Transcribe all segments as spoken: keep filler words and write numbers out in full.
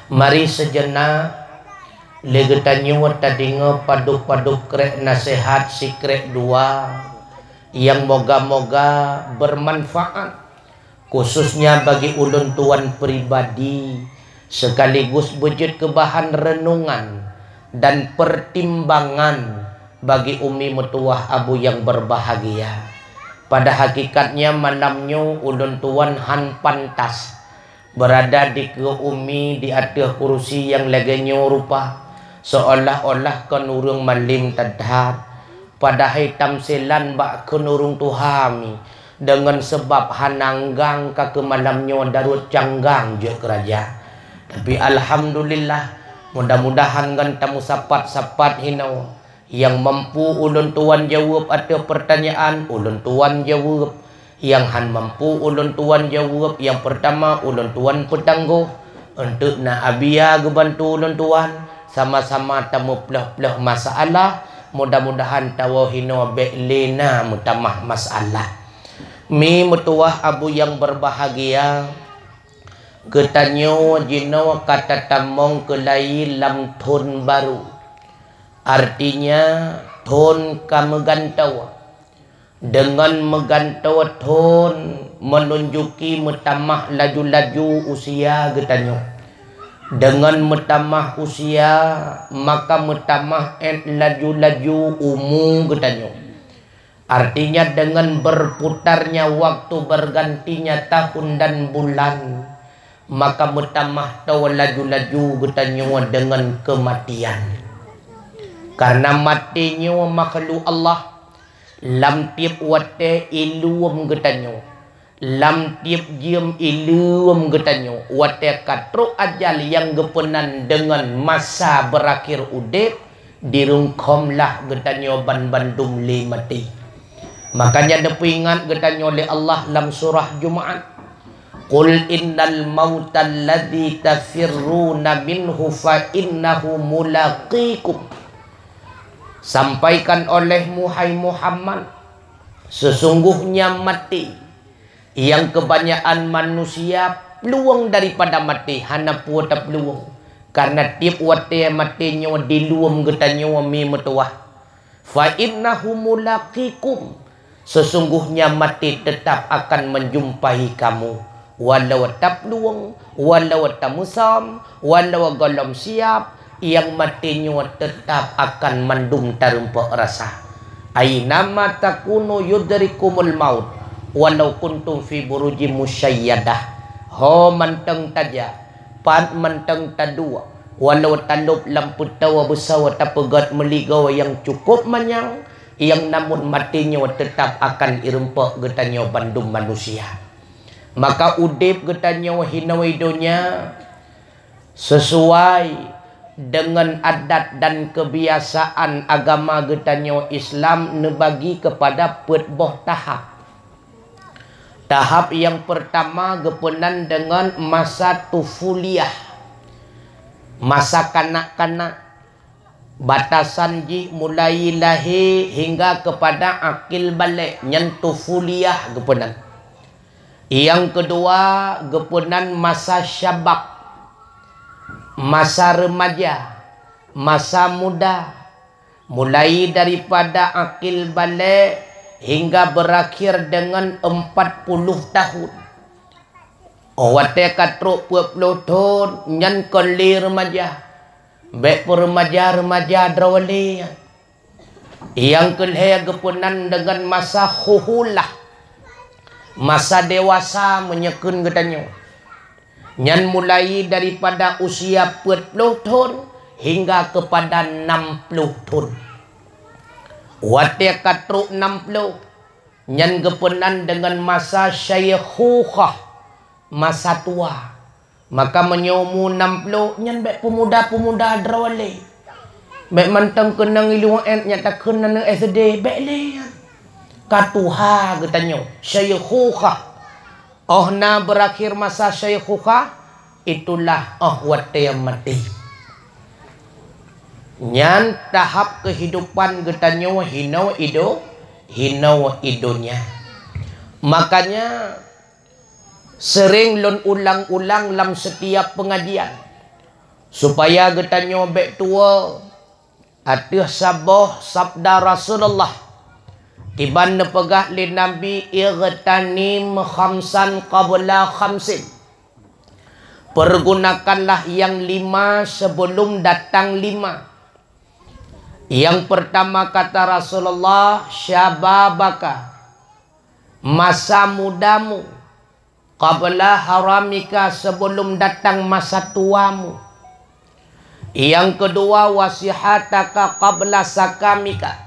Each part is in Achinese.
Mari seujeunah lé geutanyoe tadeungoe padub-padub krek naseuhat sikrék dua nyang moga-moga beumanfaat, khususnya bagi ulôn tuan pribadi, sekaligus beujeuet keu bahan reunongan dan peutimbangan bagi umi meutuwah abu nyang beurbahagia. Pada hakikatnya malam nyoe ulôn tuan hán pantas beurada dikeue umi di ateueh kurusi nyang lagée nyoe rupa, seolah-olah kon ureuëng malem that-that, padahai tamsilan bak kheun ureuëng tuha mi, deungon seubab hana anggang ka keu malam nyoe daruet canggang jeuet keu raja. Tapi alhamdulillah, mudah-mudahan ngon tameusapat-sapat hinoe, nyang mampu ulôn tuan jaweueb ateueh peurtanyaan, ulôn tuan jaweueb. Nyang hán mampu ulôn tuan jaweueb, nyang peurtama ulôn tuan peutanggoh. Eunteuk na Abia geubantu ulôn tuan, sama-sama tameuploh-ploh masalah, mudah-mudahan tawoe hinoe bék lé na meutamah masalah. Mi meutuwah abu nyang beurbahagia, geutanyoe jinoe ka tatamong keulayi lam thon barô. Artinya, thon ka meugantoe. Deungon meugantoe thon meununjuki meutamah laju-laju usia geutanyoe. Deungon meutamah usia, maka meutamah ék laju-laju umu geutanyoe. Artinya, deungon beurputarnya waktu, beurgantinya tahun dan bulan, maka meutamah toe laju-laju geutanyoe deungon keumatian. Kareuna maté nyoe makhluk Allah, lam tieb watée ileuem geutanyoe, lam tieb jeuem ileuem geutanyoe, watée ka trok ajal nyang geupeunan deungon masa beurakhir udeb, dirungkhomlah geutanyoe banbandum lé maté. Makanya neupeuingat geutanyoe lé Allah lam surah Jumaat, "Qul innal mautal ladzi tafirruna minhu fa innahu mulaqikum." Sampaikan olehmu, hai Muhammad, sesungguhnya maté, nyang keubanyakan manusia plueng daripada maté, hana peue taplueng, kareuna tieb watée maté nyoe dileuem geutanyoe mi meutuwah. "Fa innahu mulaqikum," sesungguhnya maté teutap akan meujumpai kamu, walau taplueng, walau tamusam, walau gohlom siab, nyang maté nyoe teutap akan mandum tarumpok rasa. "Ainama takunu yudrikumul maut, walau kuntum fi burujim musyayyadah." Ho mantong tajak, pat mantong taduek, walau talôb lam peutoe beusoe tapeugét meuligoe nyang cukup manyang, nyang namun maté nyoe teutap akan irumpok geutanyoe bandum manusia. Maka udeb geutanyoe hinoe donya sesuai deungon adat dan keubiasaan agama geutanyoe Islam neubagi keupada peuet boh tahap. Tahap nyang peurtama geupeunan deungon masa tufuliyah, masa kanak-kanak, batasan jih mulai lahé hingga keupada akil balek, nyan tufuliyah geupeunan. Nyang keudua geupeunan masa syabab, masa reumaja, masa muda, mulai daripada akil balek hingga beurakhir deungon empat puluh tahun. Óh watée ka trok peuet ploh thon, nyan kon lé reumaja. Bék peureumaja-reumaja droe lé nyan. Nyang keulhée geupeunan deungon masa khuhulah, masa dewasa meunyoe kheun geutanyoe. Nyan mulai daripada usia peuet ploh thon hingga keupada nam ploh thon. Watée ka trok nam ploh, nyan geupeunan deungon masa syaikhukah, masa tuha. Maka meunyoe umu nam ploh, nyan bék peumuda-peumuda droe lé. Bék mantong keunong i luwa ék nyan takheun aneuk S D, bék lé nyan. Ka tuha geutanyoe, syaikhukah. Óh na beurakhir masa syaikhukah, itulah óh watée maté. Nyan tahap keuhidupan geutanyoe hinoe i do-, hinoe i donya. Makanya, seuréng lôn ulang-ulang lam seutiap peungajian, Supaya geutanyoe bék tuwoe ateueh saboh sabda Rasulullah, kiban neupeugah lé Nabi, "Ightanim khamsan qabla khamsin." Pergunakanlah yang lima sebelum datang lima. Yang pertama, kata Rasulullah, "Syababaka," masa mudamu, "qabla haramika," sebelum datang masa tuamu. Yang kedua, "Wasihataka qabla sakamika,"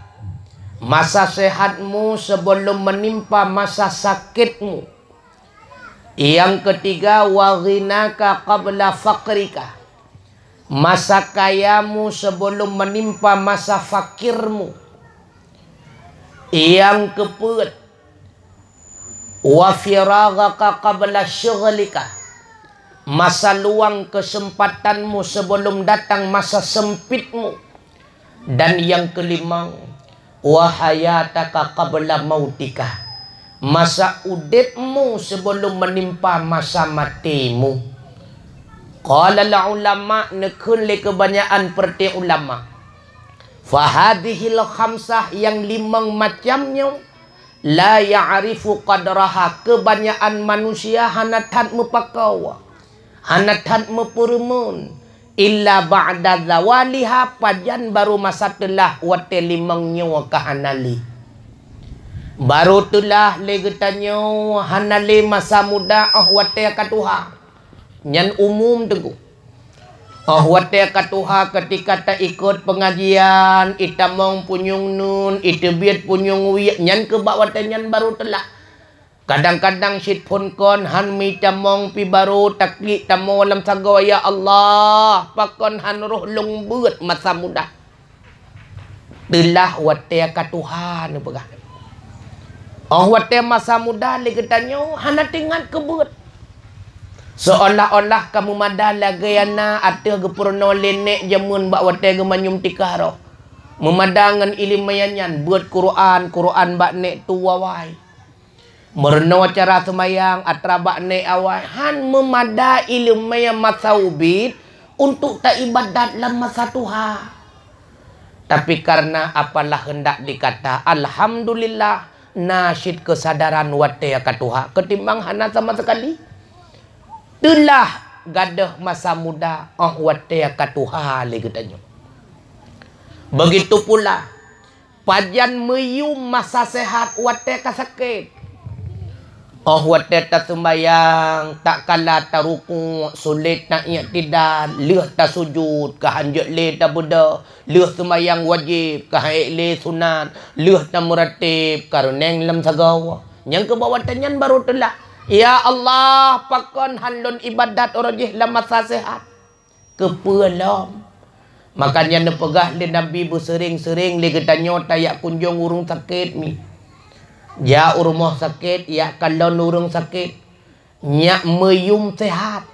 masa sehatmu sebelum menimpa masa sakitmu. Yang ketiga, "Wa ghinaka qabla faqrika," masa kayamu sebelum menimpa masa fakirmu. Yang keupeuet, "Wa firaghaka qabla syughlika," masa luang kesempatanmu sebelum datang masa sempitmu. Dan yang kelimang, "Wa hayataka qabla mautika," masa udebmu sebelum menimpa masa matemu. Qala ulama, neukheun lé keubanyaan peureuté ulama, "Fahadhihil khamsah," yang limong macam nyoe, "la ya'rifu qadraha," keubanyaan manusia hana that meupakoe, hana that meupeureumeun, "illa ba'da zawaliha," pajan barô masa teulah watée limong nyoe ka hana lé. Barô teulah lé geutanyoe hana lé masa muda óh watée ka tuha. Nyan umum teungku. Óh watée ka tuha, keutika taikot peungajian, itamong punyueng nun, iteubiet punyueng wiek, nyan keuh bak watée nyan barô teulah. Kadang-kadang cit phon kon han meuitamong pi barô taklik tamoe lam sagoe, "Ya Allah, pakon han roh lôn beuet masa muda." Teulah watée ka tuha neupeugah. Óh watée masa muda lé geutanyoe hana teuingat keu beuet. Seolah-olah ka meumada lagée na ateueh geupeurunoe lé nék jameun bak watée geumanyum tikah roh. Meumada ngon iéleumé nyan, beuet Quran, Quran bak nék tu awai. Meurunoe cara seumayang atra bak nék awai, han meumada iéleumé masa ubit untuk taibadat lam masa tuha. Tapi kareuna apalah heundak dikata, alhamdulillah, na cit keusadaran watée ka tuha keutimbang hana sama sekali. Teulah gadôh masa muda óh watée ka tuha lé geutanyoe. Begitu pula, pajan meuyum masa sehat watée ka sakét. Óh watée taseumayang, tatkala tarukuk, sulet taiktidal, lheueh tasujut, ka hanjeuet lé tabeudôh, lheueh seumayang wajéb, ka han ék lé sunat, lheueh tameuratéb, ka reuneng lam sagoe. Nyang keuh bak watée nyan barô teulah, "Ya Allah, pakon han lôn ibadat uroe jih lam masa sehat? Keupeue lom?" Makanya neupeugah lé Nabi beuseuring-seuring lé geutanyoe tajak kunjong ureuëng sakét mi. Jak u rumoh sakét, jak kalon ureuëng sakét. Nyak meuyum sehat.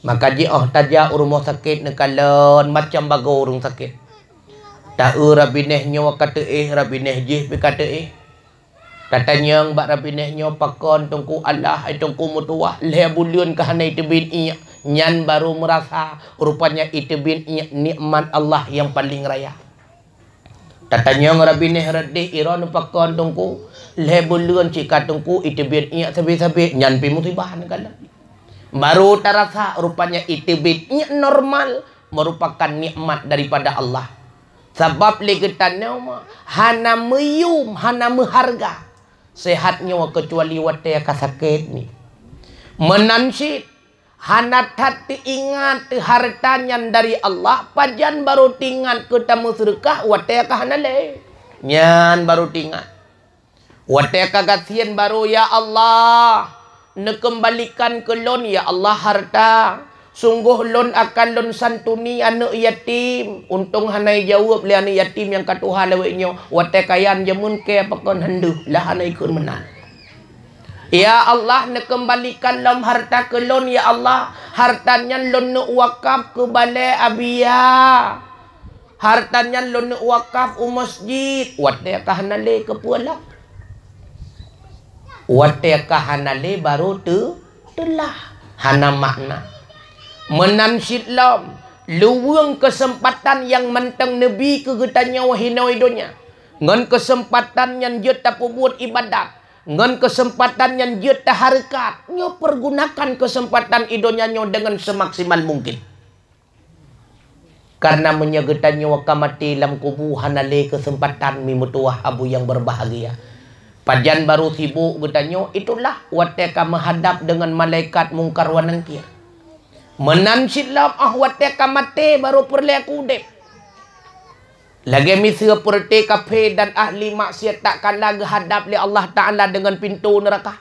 Maka jiôh tajak u rumoh sakét neukalon macam bagoe ureuëng sakét. Ta-eu rabinéh nyoe ka teuéh, rabinéh jih pih ka teuéh. Tatanyong bak rabinéh nyoe, "Pakon Teungku Allah, hai Teungku meutuwah, lhée buleuen ka hana iteubiet iék?" Nyan barô meurasa rupanya iteubiet iék nikmat Allah nyang paleng raya. Tatanyong rabinéh rot deh, "Iron pakon Teungku, lhée buleuen cit ka Teungku iteubiet iék sabe-sabe?" Nyan pih musibah neukalon. Barô tarasa rupanya iteubiet iék normal merupakan nikmat daripada Allah. Sabab lé geutanyoe hana meuyum, hana meuharga sehat nyoe keucuali watée ka sakét ni. Meunan cit, hana that teuingat hareuta nyan dari Allah, pajan barô teuingat keu tameuseudeukah watée ka hana lé. Nyan barô teuingat. Watée ka gasien barô, "Ya Allah, neukeumbalikan keu lôn, ya Allah, hareuta. Sunggoh lôn akan lôn santuni aneuëk yatim." Untông hana ijaweueb lé aneuëk yatim nyang ka tuha lawét nyoe, "Watée kayan jameun kée pakon han deuh, lah hana ikheun meunan." "Ya Allah, neukeumbalikan lom hareuta keu lôn, ya Allah. Hareuta nyan lôn neuk wakaf keu balée Abia. Hareuta nyan lôn neuk wakaf u masjid." Watée ka hana lé keupeue lom? Watée ka hana lé barô teu-, teulah, hana makna. Meunan cit lom, Luweung keuseumpatan nyang mantong neubi keu geutanyoe hinoe donya, ngon keuseumpatan nyan jeuet tapeubuet iébadat, ngon keuseumpatan nyan jeuet tahareukat. Nyoe peugunakan keuseumpatan i donya nyoe deungon seumaksimal mungken. Kareuna meunyoe geutanyoe ka maté lam kubu, hana lé keuseumpatan mi meutuwah abu nyang beubahgia. Pajan barô sibôk geutanyoe, itulah watée ka meuhadab deungon malaikat Mungkar wa Nangkir. Meunan cit lom óh watée ka maté barô peureulée keu udeb. Lagée miseue peureuté kafé dan ahli maksiat tatkala geuhadab lé Allah Taala deungon pintoe neuraka.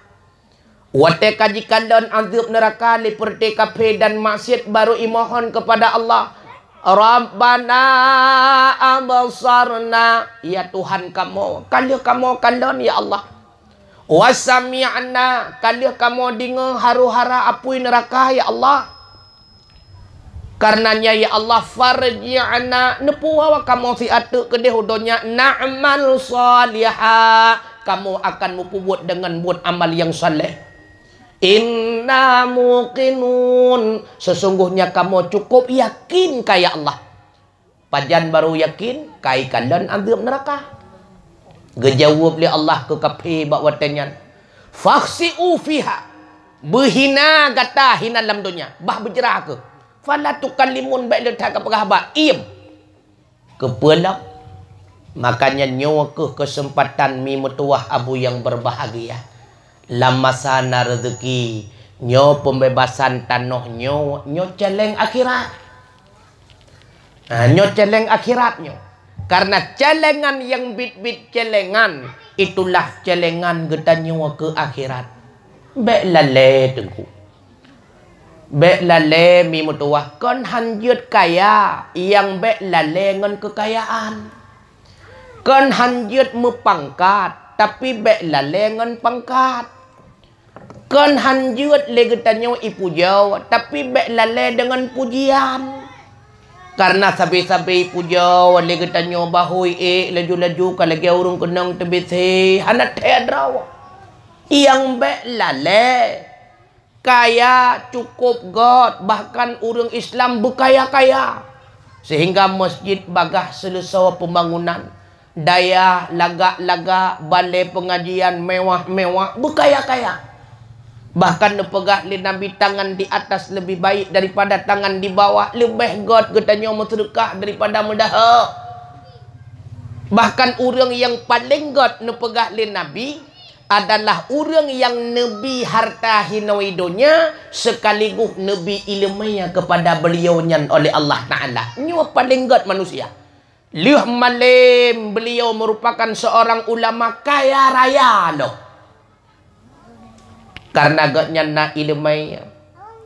Watée ka jikalon azeueb neuraka lé peureuté kafé dan maksiat, barô imohon keupada Allah, "Rabbana absarna," ya Tuhan kamoe, ka lheueh kamoe kalon ya Allah. "Wa sami'na," ka lheueh kamoe deungoe haru-hara apui neuraka ya Allah. Kareuna nyan ya Allah, "Farji'na," neupeubawa kamoe siat teuk keudeh u donya, "na'mal shaliha," kamoe akan meupeubuet deungon buet amal nyang saleh. "Inna muqinun," sesungguhnya kamoe cukup yakin ka ya Allah. Pajan barô yakin, ka ikalon azeueb neuraka. Geujaweueb lé Allah keu kafé bak watée nyan, "Fakhsi'u fiha," beuhina gata hinan lam donya, bah beujeurah kheueh. "Fala tukallimun," bék le that kapeugah haba, iem. Keupeue lom? Makanya nyoe kheueh keuseumpatan mi meutuwah abu nyang beubahgia. Lam masa na reuzeuki, nyoe peumbebasan tanoh nyoe, nyoe céléng akhirat. Nah, nyoe céléng akhirat nyoe. Kareuna céléngan nyang biet-biet céléngan, itulah céléngan geutanyoe keu akhirat. Bék lalée teungku. Bék lalée mi meutuwah, kon han jeuet kaya, nyang bék lalée ngon keukayaan. Kon han jeuet meupangkat, tapi bék lalée ngon pangkat. Kon han jeuet lé geutanyoe ipujoe, tapi bék lalée deungon pujian. Kareuna sabe-sabe ipujoe lé geutanyoe bahôi ék laju-laju ka lagée ureuëng keunong teubit hé, hana thée droe. Nyang bék lalée, kaya cukup göt, bahkan ureuëng Islam beukaya-kaya, sehingga masjid bagaih seuleusoe peubangunan, dayah lagak-lagak, balée peungajian mewah-mewah, beukaya-kaya. Bahkan neupeugah lé Nabi, "Tangan di atas lebih baik daripada tangan di bawah," leubeh göt geutanyoe meuseudeukah daripada meudahô. Bahkan ureuëng nyang paleng göt neupeugah lé Nabi adalah ureuëng nyang neubi harta hinoe donya sekaligus neubi iéleumé keupada beuliau nyan oleh Allah Taala. Nyoe paleng göt manusia. Lheueh malem beuliau meurupakan seurang ulama kaya raya lom. Kareuna gobnyan na iéleumé,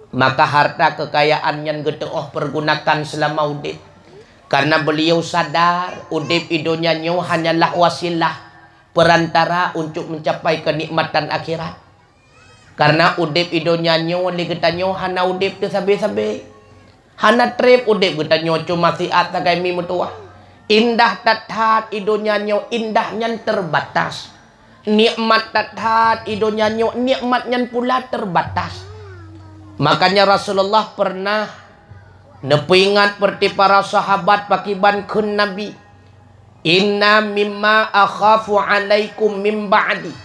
maka harta keukayaan nyan geuteuôh peugunakan seulama udeb. Kareuna beuliau sadar udeb i donya nyoe hanyalah wasilah, peurantara untuk meucapai keunikmatan akhirat. Kareuna udeb i donya nyoe lé geutanyoe hana udeb teusabe-sabe. Hana treb udeb geutanyoe cuma siat sagai mi meutuwah. Indah that-that i donya nyoe, indah nyan teubatas. Nikmat that-that i donya nyoe, nikmat nyan pula teubatas. Makanya Rasulullah pernah neupeuingat peureuté para sahabat pakriban kheun Nabi, "Inna mimma akhafu alaikum min ba'di."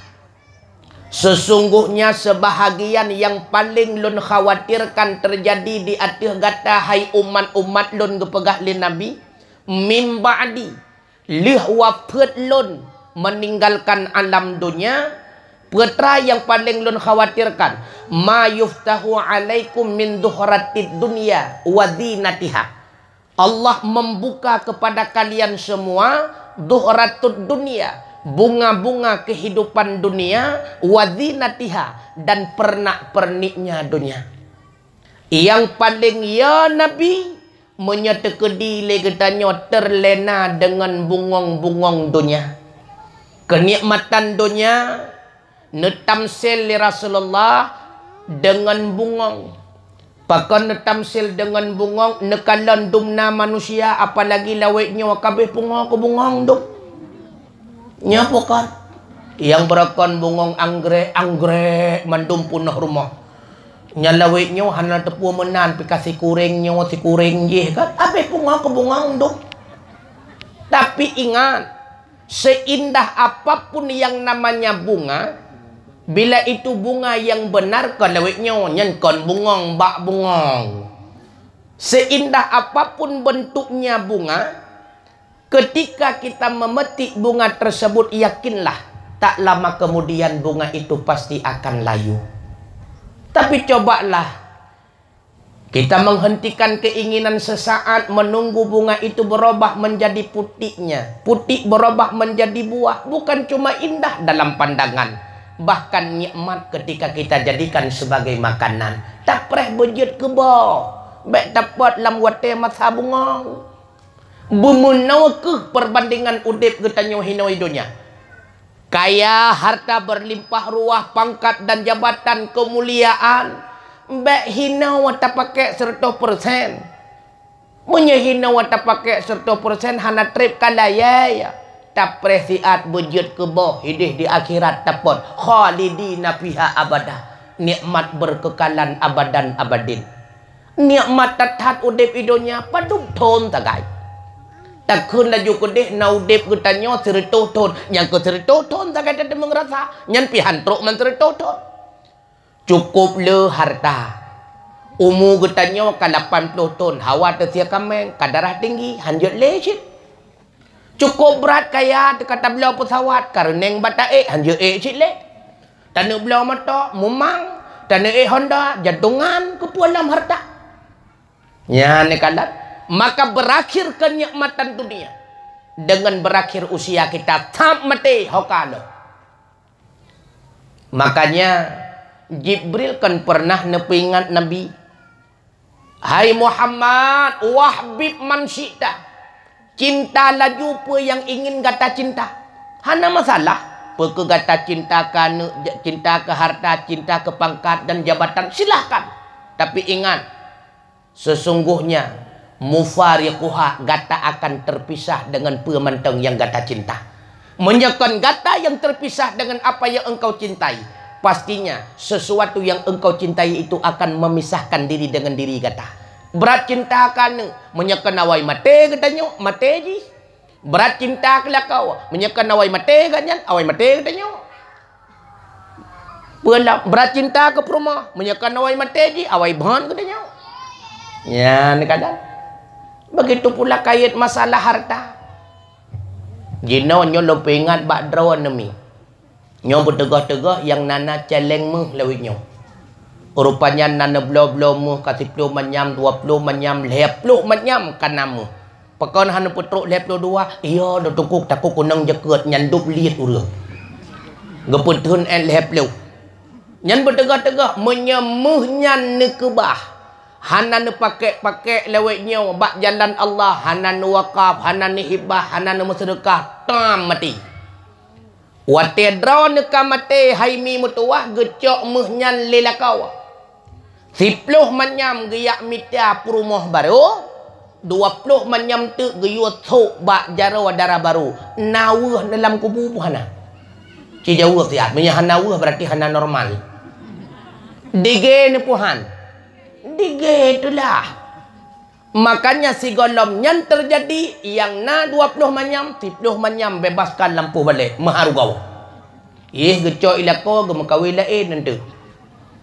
Sesungguhnya seubahagian nyang paleng lôn khawatirkan teujadi di ateueh gata, hai umat-umat lôn, geupeugah lé Nabi, "Mim ba'di," lheueh wafeuet lôn, meuninggalkan alam donya, peue teuma nyang paleng lôn khawatirkan, "Ma yuftahu alaikum min zuhratid dunya wa zinatiha." Allah membuka kepada kalian semua zuhratud dunya, bunga-bunga kehidupan dunia, wa zinatiha, dan pernak-perniknya dunia. Nyang paleng ya Nabi, meunyoe teukeudi lé geutanyoe teulena deungon bungöng-bungöng donya. Keunikmatan donya neutamsil lé Rasulullah deungon bungöng. Pakon neutamsil deungon bungöng, neukalon dum na manusia, apalagi lawét nyoe ka abéh pungo keu bungöng dum. Nyoe pakon? Nyang beurakon bungöng anggrék-anggrék mandum peunoh rumoh. Nyan lawét nyoe hana teupeu meunan pih ka sikureng nyoe sikureng jih kan. Habéh pungo keu bunga undong. Tapi ingat, seindah apapun yang namanya bunga, bila itu bunga yang benar kon lawét nyoe, nyan kon bungong bak bungong. Seindah apapun bentuknya bunga, ketika kita memetik bunga tersebut, yakinlah, tak lama kemudian bunga itu pasti akan layu. Tapi cobalah kita menghentikan keinginan sesaat menunggu bunga itu berubah menjadi putiknya, putik berubah menjadi buah. Bukan cuma indah dalam pandangan, bahkan nikmat ketika kita jadikan sebagai makanan. Tapreh beujeuet keuboh, bék tapot lam watée masa bungong. Beumeunoe kheueh perbandingan udeb geutanyoe hinoe donya. Kaya, harta berlimpah ruah, pangkat dan jabatan, keumuliaan, bék hinoe tapakék seureutoh peureusén. Meunyoe hinoe tapakék seureutoh peureusén hana treb ka layée, tapreh siat beujeuet keuboh ideh di akhirat tapot, khalidina fiha abada, nikmat berkekalan abadan abadin. Nikmat that-that udeb i donya padub thon sagai. Takheun laju keudeh na udeb geutanyoe sireutôh thon, nyang keu sireutôh thon sagai tateumé rasa, nyan pih han trok man sireutôh thon. Cukôp le harta. Umu geutanyoe ka lapan ploh thon, hawa teusie kaméng, ka darah tinggi, han jeuet lé cit. Cukôp brat kaya teuka tabloe peusawat, ka reuneng bak taék, han jeuet ék cit lé. Taneuk bloe moto, mumang, taneuk ék Honda, jantongan keupeue lam harta. Nyan neukalon, maka berakhir kenikmatan dunia dengan berakhir usia kita, thab maté ho ka lom. Makanya Jibril kan pernah neupeuingat Nabi, "Hai Muhammad, wahbib man syi'ta." Cinta laju peue nyang ingin gata cinta. Hana masalah. Peue keu gata cinta keu aneuk, cinta keu harta, cinta keu pangkat dan jabatan, silahkan. Tapi ingat, sesungguhnya mufariquha, gata akan terpisah dengan peue mantong nyang gata cinta. Meunyoe kon gata nyang terpisah dengan apa yang engkau cintai, pastinya sesuatu yang engkau cintai itu akan memisahkan diri dengan diri gata. Brat cinta keu aneuk, meunyoe kon awai maté geutanyoe, maté jih. Brat cinta keu lakoe, meunyoe kon awai maté geuh nyan, awai maté geutanyoe. Peue lom, brat cinta keu peurumoh, meunyoe kon awai maté jih, awai bhon geutanyoe. Nyan kadang. Begitu pula kayèt masalah harta. Jinoe nyoe lôn peuingat bak droeneuh mi. Nyoe beuteugoh-teugoh nyang na-na céléng méuh lawét nyoe. Rupanya na neubloe-bloe méuh ka siploh manyam, dua ploh manyam, lhèe ploh manyam ka na méuh. Pakon hana peutrok lhèe ploh dua? Iya, lôn tukuk takot keunong jakeuet nyan dub liet ureueng. Geupeutheun èt lhèe ploh. Nyan beuteugoh-teugoh, meunyoe méuh nyan neukeubah, hana neupakék-pakék lawét nyoe bak jalan Allah, hana neuwakaf, hana neuhibah, hana neumeuseudeukah, tam maté. Watèe droeneuh ka maté hai mi meutuwah, geucok méuh nyan lé lakoe. Siploh manyam geujak mita peurumoh barô, dua ploh manyam teuk geuyue sôk bak jaroe dara barô. Na weueh neuh lam kubu peue hana? Ci jaweueb siat, meunyoe hana weueh berarti hana normal. Digée neuh peue han? Digée teulah. Makanya sigohlom nyan teujadi, nyang na dua ploh manyam, siploh manyam bebaskan lampôh balek, meuharu gob. Yeh geucok i lakoe geumeukawen laén nyan teuh.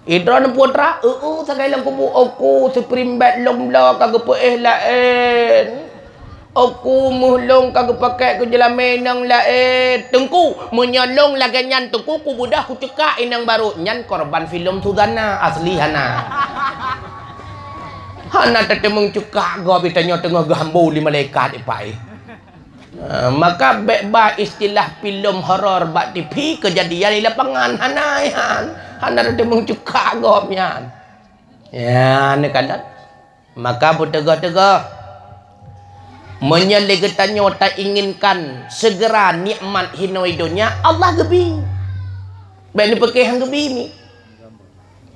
Idroeneuh putra, eu-eu sagai lam kubu, "Oku, siprim bèt lôn bloe ka geupeuéh laén. Oku, méuh lôn ka geupakék keu jeulamé nyang laén. Teungku, meunyoe lôn lagèe nyan Teungku, kubeudoh kuceukak inong barô." Nyan korban filem Suzanna, asli hana. Hana tateumeung ceukak gob, tanyoe teungoh geuhambo lé malaikat ipai. Ah, maka bèk ba istilah filem horor bak T V, keujadian di lapangan, hana nyan. Hana tateumeung ceukak gob nyan. Ya, neukalon. Maka beuteugoh-teugoh, meunyoe lé geutanyoe tainginkan segera nikmat hinoe donya, Allah geubi. Bèk neupiké han geubi mi.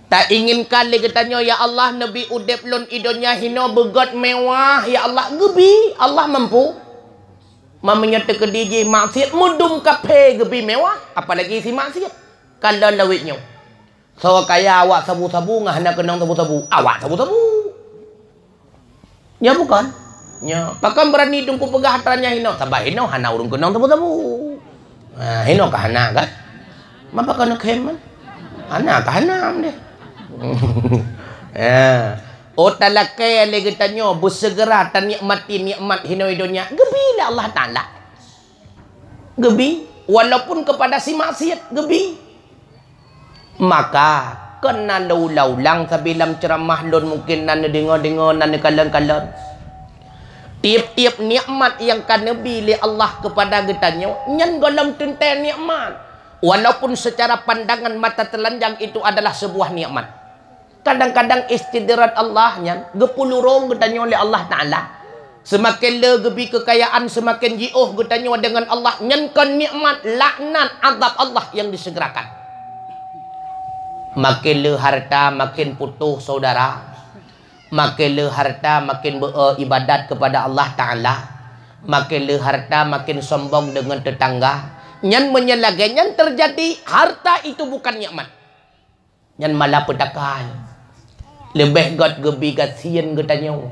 Tainginkan lé geutanyoe, "Ya Allah, neubi udép lôn i donya hinoe beugöt mewah, ya Allah," geubi, Allah mampu. Ma meunyoe teukeudi jih maksiet, meudum kaphé geubi mewah, apalagi si maksiet. Kalon lawét nyoe. Soe kaya awak sabu-sabu ngon hana keunong sabu-sabu, awak sabu-sabu. Nyo bukon? Nyo, pakon beurani Teungku peugah atra nyan hinoe? Sabab hinoe hana ureuëng keunong teumeu-teumeu. Ha, hinoe ka hana kan? Ma pakon neukhém kan? Hana ka hana deh. Ya. Oh, talakée lé geutanyoe beuseugera tanikmati nikmat hinoe donya geubi lé Allah Taala. Geubi, walaupun kepada si maksiat geubi. Maka, kon na lé ulang-ulang sabe lam ceuramah lôn mungken na neudeungoe-deungoe, na neukalon-kalon. Tieb-tieb nikmat nyang ka neubi lé Allah keupada geutanyoe, nyan gohlom teuntée nikmat. Walaupun secara pandangan mata telanjang itu adalah sebuah nikmat. Kadang-kadang istidraj Allah nyan geupulurong geutanyoe lé Allah Taala. Seumaken le geubi keukayaan, seumaken jiôh geutanyoe deungon Allah, nyan kon nikmat, laknat, azab Allah nyang disegerakan. Maken le hareuta, maken putôh syedara. Maken le hareuta, maken beu-e ibadat keupada Allah Taala. Maken le hareuta, maken sombong deungon teutangga. Nyan meunyoe lagée nyan teujadi, hareuta itu bukan nikmat. Nyan malapetaka. Leubeh gét geubi gasien geutanyoe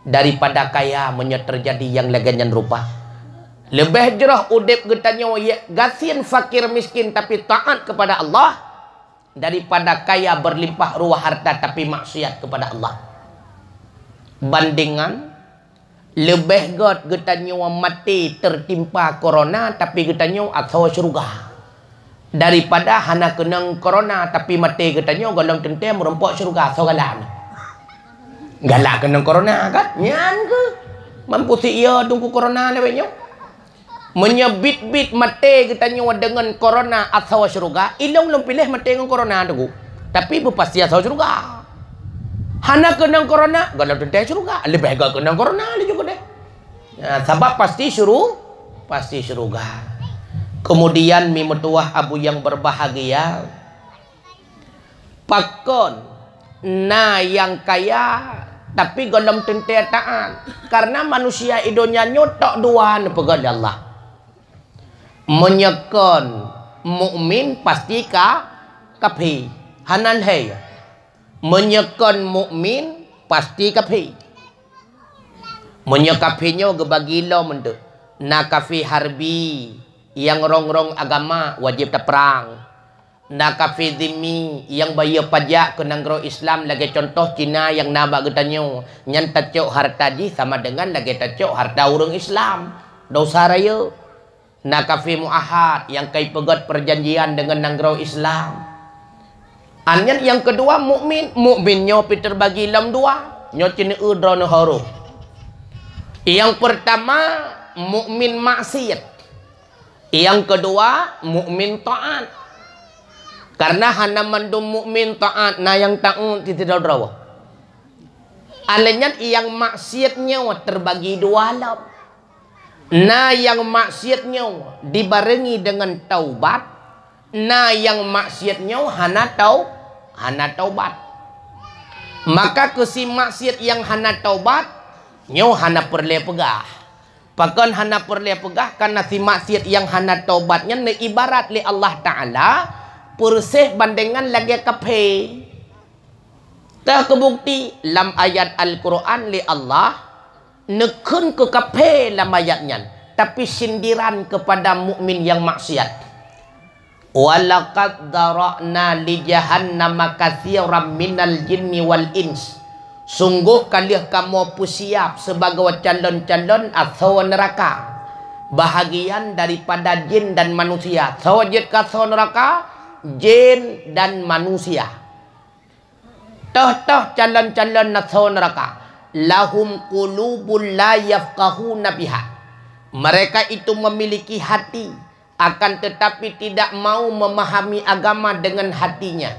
daripada kaya meunyoe teujadi nyang lagée nyan rupa. Leubeh jroh udeb geutanyoe ye gasien fakir miskin tapi taát keupada Allah daripada kaya beulimpah ruah hareuta tapi maksiat keupada Allah. Bandengan Leubeh gét geutanyoe maté teutimpa korona tapi geutanyoe asoe syeuruga, daripada hana keunong korona tapi maté geutanyoe gohlom teuntée meurumpok syeuruga asoe galak. Galak keunong korona kan? Nyan keuh. Mampu si iya teungku korona lawét nyoe. Meunyoe bit-bit maté geutanyoe deungon korona asoe syeuruga, ilong lôn piléh maté ngon korona teungku. Tapi beupasti asoe syeuruga. Hana keunong korona, gohlom teuntée syeuruga. Leubeh gét keunong korona laju keudeh. Ya, sabab pasti syuru, pasti syeuruga. Kemudian mi meutuwah abu nyang berbahagia, pakon na nyang kaya tapi gohlom teuntée taát? Karena manusia i donya nyoe tok dua neupeugét lé Allah. Meunyoe kon mukmin pasti ka kafé, hana lhée. Meunyoe kon mukmin pasti kafé. Meunyoe kafé nyoe geubagi lom meunteuek, na kafé harbi nyang rong-rong agama wajéb taprang. Na kafé zimmi nyang bayeue pajak keu nanggroe Islam lagée cuntoh Cina nyang na bak geutanyoe, nyan tacok hareuta jih sama deungon lagée tacok hareuta ureuëng Islam. Dosa rayeuk. Na kafé muahad nyang ka ipeugét peujanjian deungon nanggroe Islam. Nyan nyang keudua mukmin, mukmin nyoe pih teubagi lom dua. Nyoe ceuneue droeneuh harôh. Nyang peurtama mukmin maksiat. Nyang keudua mukmin taát. Karena hana mandum mukmin taát, na nyang taát sidroe-droe. Alheuh nyan nyang maksiat nyoe teubagi dua lom. Na nyang maksiat nyoe dibarengi deungon taubat, na nyang maksiat nyoe hana tau, hana taubat. Maka keu si maksiat nyang hana taubat, nyoe hana peureulée peugah. Pakon hana peureulée peugah? Karena si maksiat nyang hana taubat nyan neuibarat lé Allah Taala peureuseh bandengan lagée kafé. Teuh keubukti lam ayat Al-Qur'an lé Allah neukheun keu kafé lam ayat nyan, tapi sindiran keupada mukmin nyang maksiat. "Walaqad dzara'na li jahannama katsiran minal jinni wal ins." Sunggoh ka lheueh kamoe peusiab sibagoe calon-calon asoe neuraka, bahagian daripada jin dan manusia. Soe jeuet keu asoe neuraka? Jin dan manusia. Toh-toh calon-calon asoe neuraka, "Lahum qulubun la yafqahuna biha." Mereka itu memiliki hati, akan tetapi tidak mau memahami agama dengan hatinya.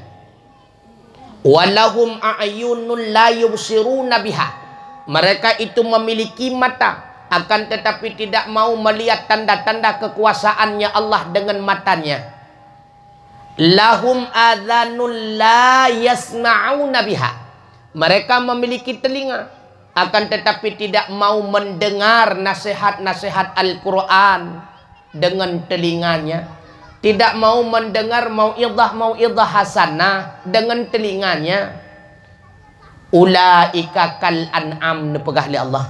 "Walahum a'yunun la yubsiruna biha." Mereka itu memiliki mata, akan tetapi tidak mau melihat tanda-tanda kekuasaannya Allah dengan matanya. "Lahum adhanun la yasma'una biha." Mereka memiliki telinga, akan tetapi tidak mau mendengar nasihat-nasihat Al-Quran dengan telinganya. tidak mau mendengar mau'izah-mau'izah hasanah dengan telinganya, ulaika kal an'am, neupeugah lé Allah.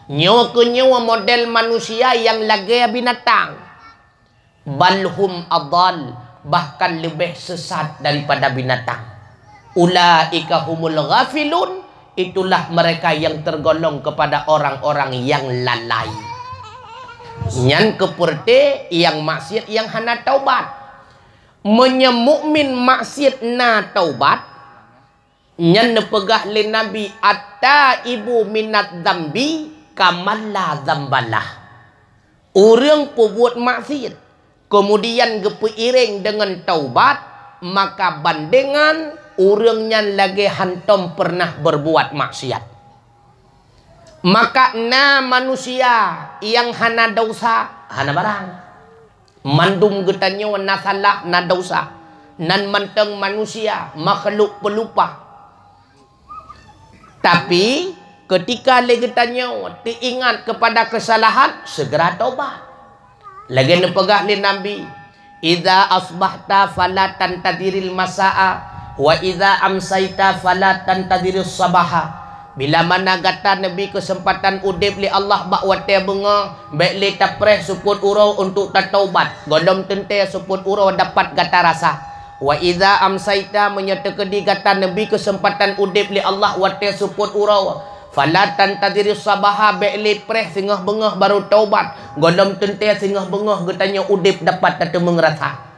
Nyoe keuh nyoe model manusia nyang lagée binatang. Bal hum adhal, bahkan leubeh sesat daripada binatang. Ulaika humul ghafilun, itulah mereka yang tergolong kepada orang-orang yang lalai. Nyan keupeureuté nyang maksiat nyang hana taubat. Meunyoe mukmin maksiat na taubat, nyan neupeugah lé Nabi, "At-taibu minadz dzambi kaman la dzambalah." Ureuëng peubuet maksiat, kemudian geupeuiréng deungon taubat, maka bandengan ureuëng nyan lagée hantom pernah berbuat maksiat. Maka na manusia nyang hana desya, hana barang. Mandum geutanyoe na salah, na desya. Nan mantong manusia, makhluk peulupa. Tapi, keutika lé geutanyoe teuingat keupada keusalahan, segera tobat. Lagée neupeugah lé Nabi, "Idza asbahta fala tantadziril masaa, wa idza amsaita fala tantadziris sabaha." Bila mana gata neubri keuseumpatan udeb lé Allah bak watée beungoh, bék lé tapreh seupôt uroe untuk tataubat, gohlom teuntée seupôt uroe dapat gata rasa. Wa idza amsaita, meunyoe teukeudi gata neubri keuseumpatan udeb lé Allah watée seupôt uroe, fala tantadziris sabaha, bék lé preh singoh beungoh barô taubat, gohlom teuntée singoh beungoh geutanyoe udeb dapat tateumeung rasa.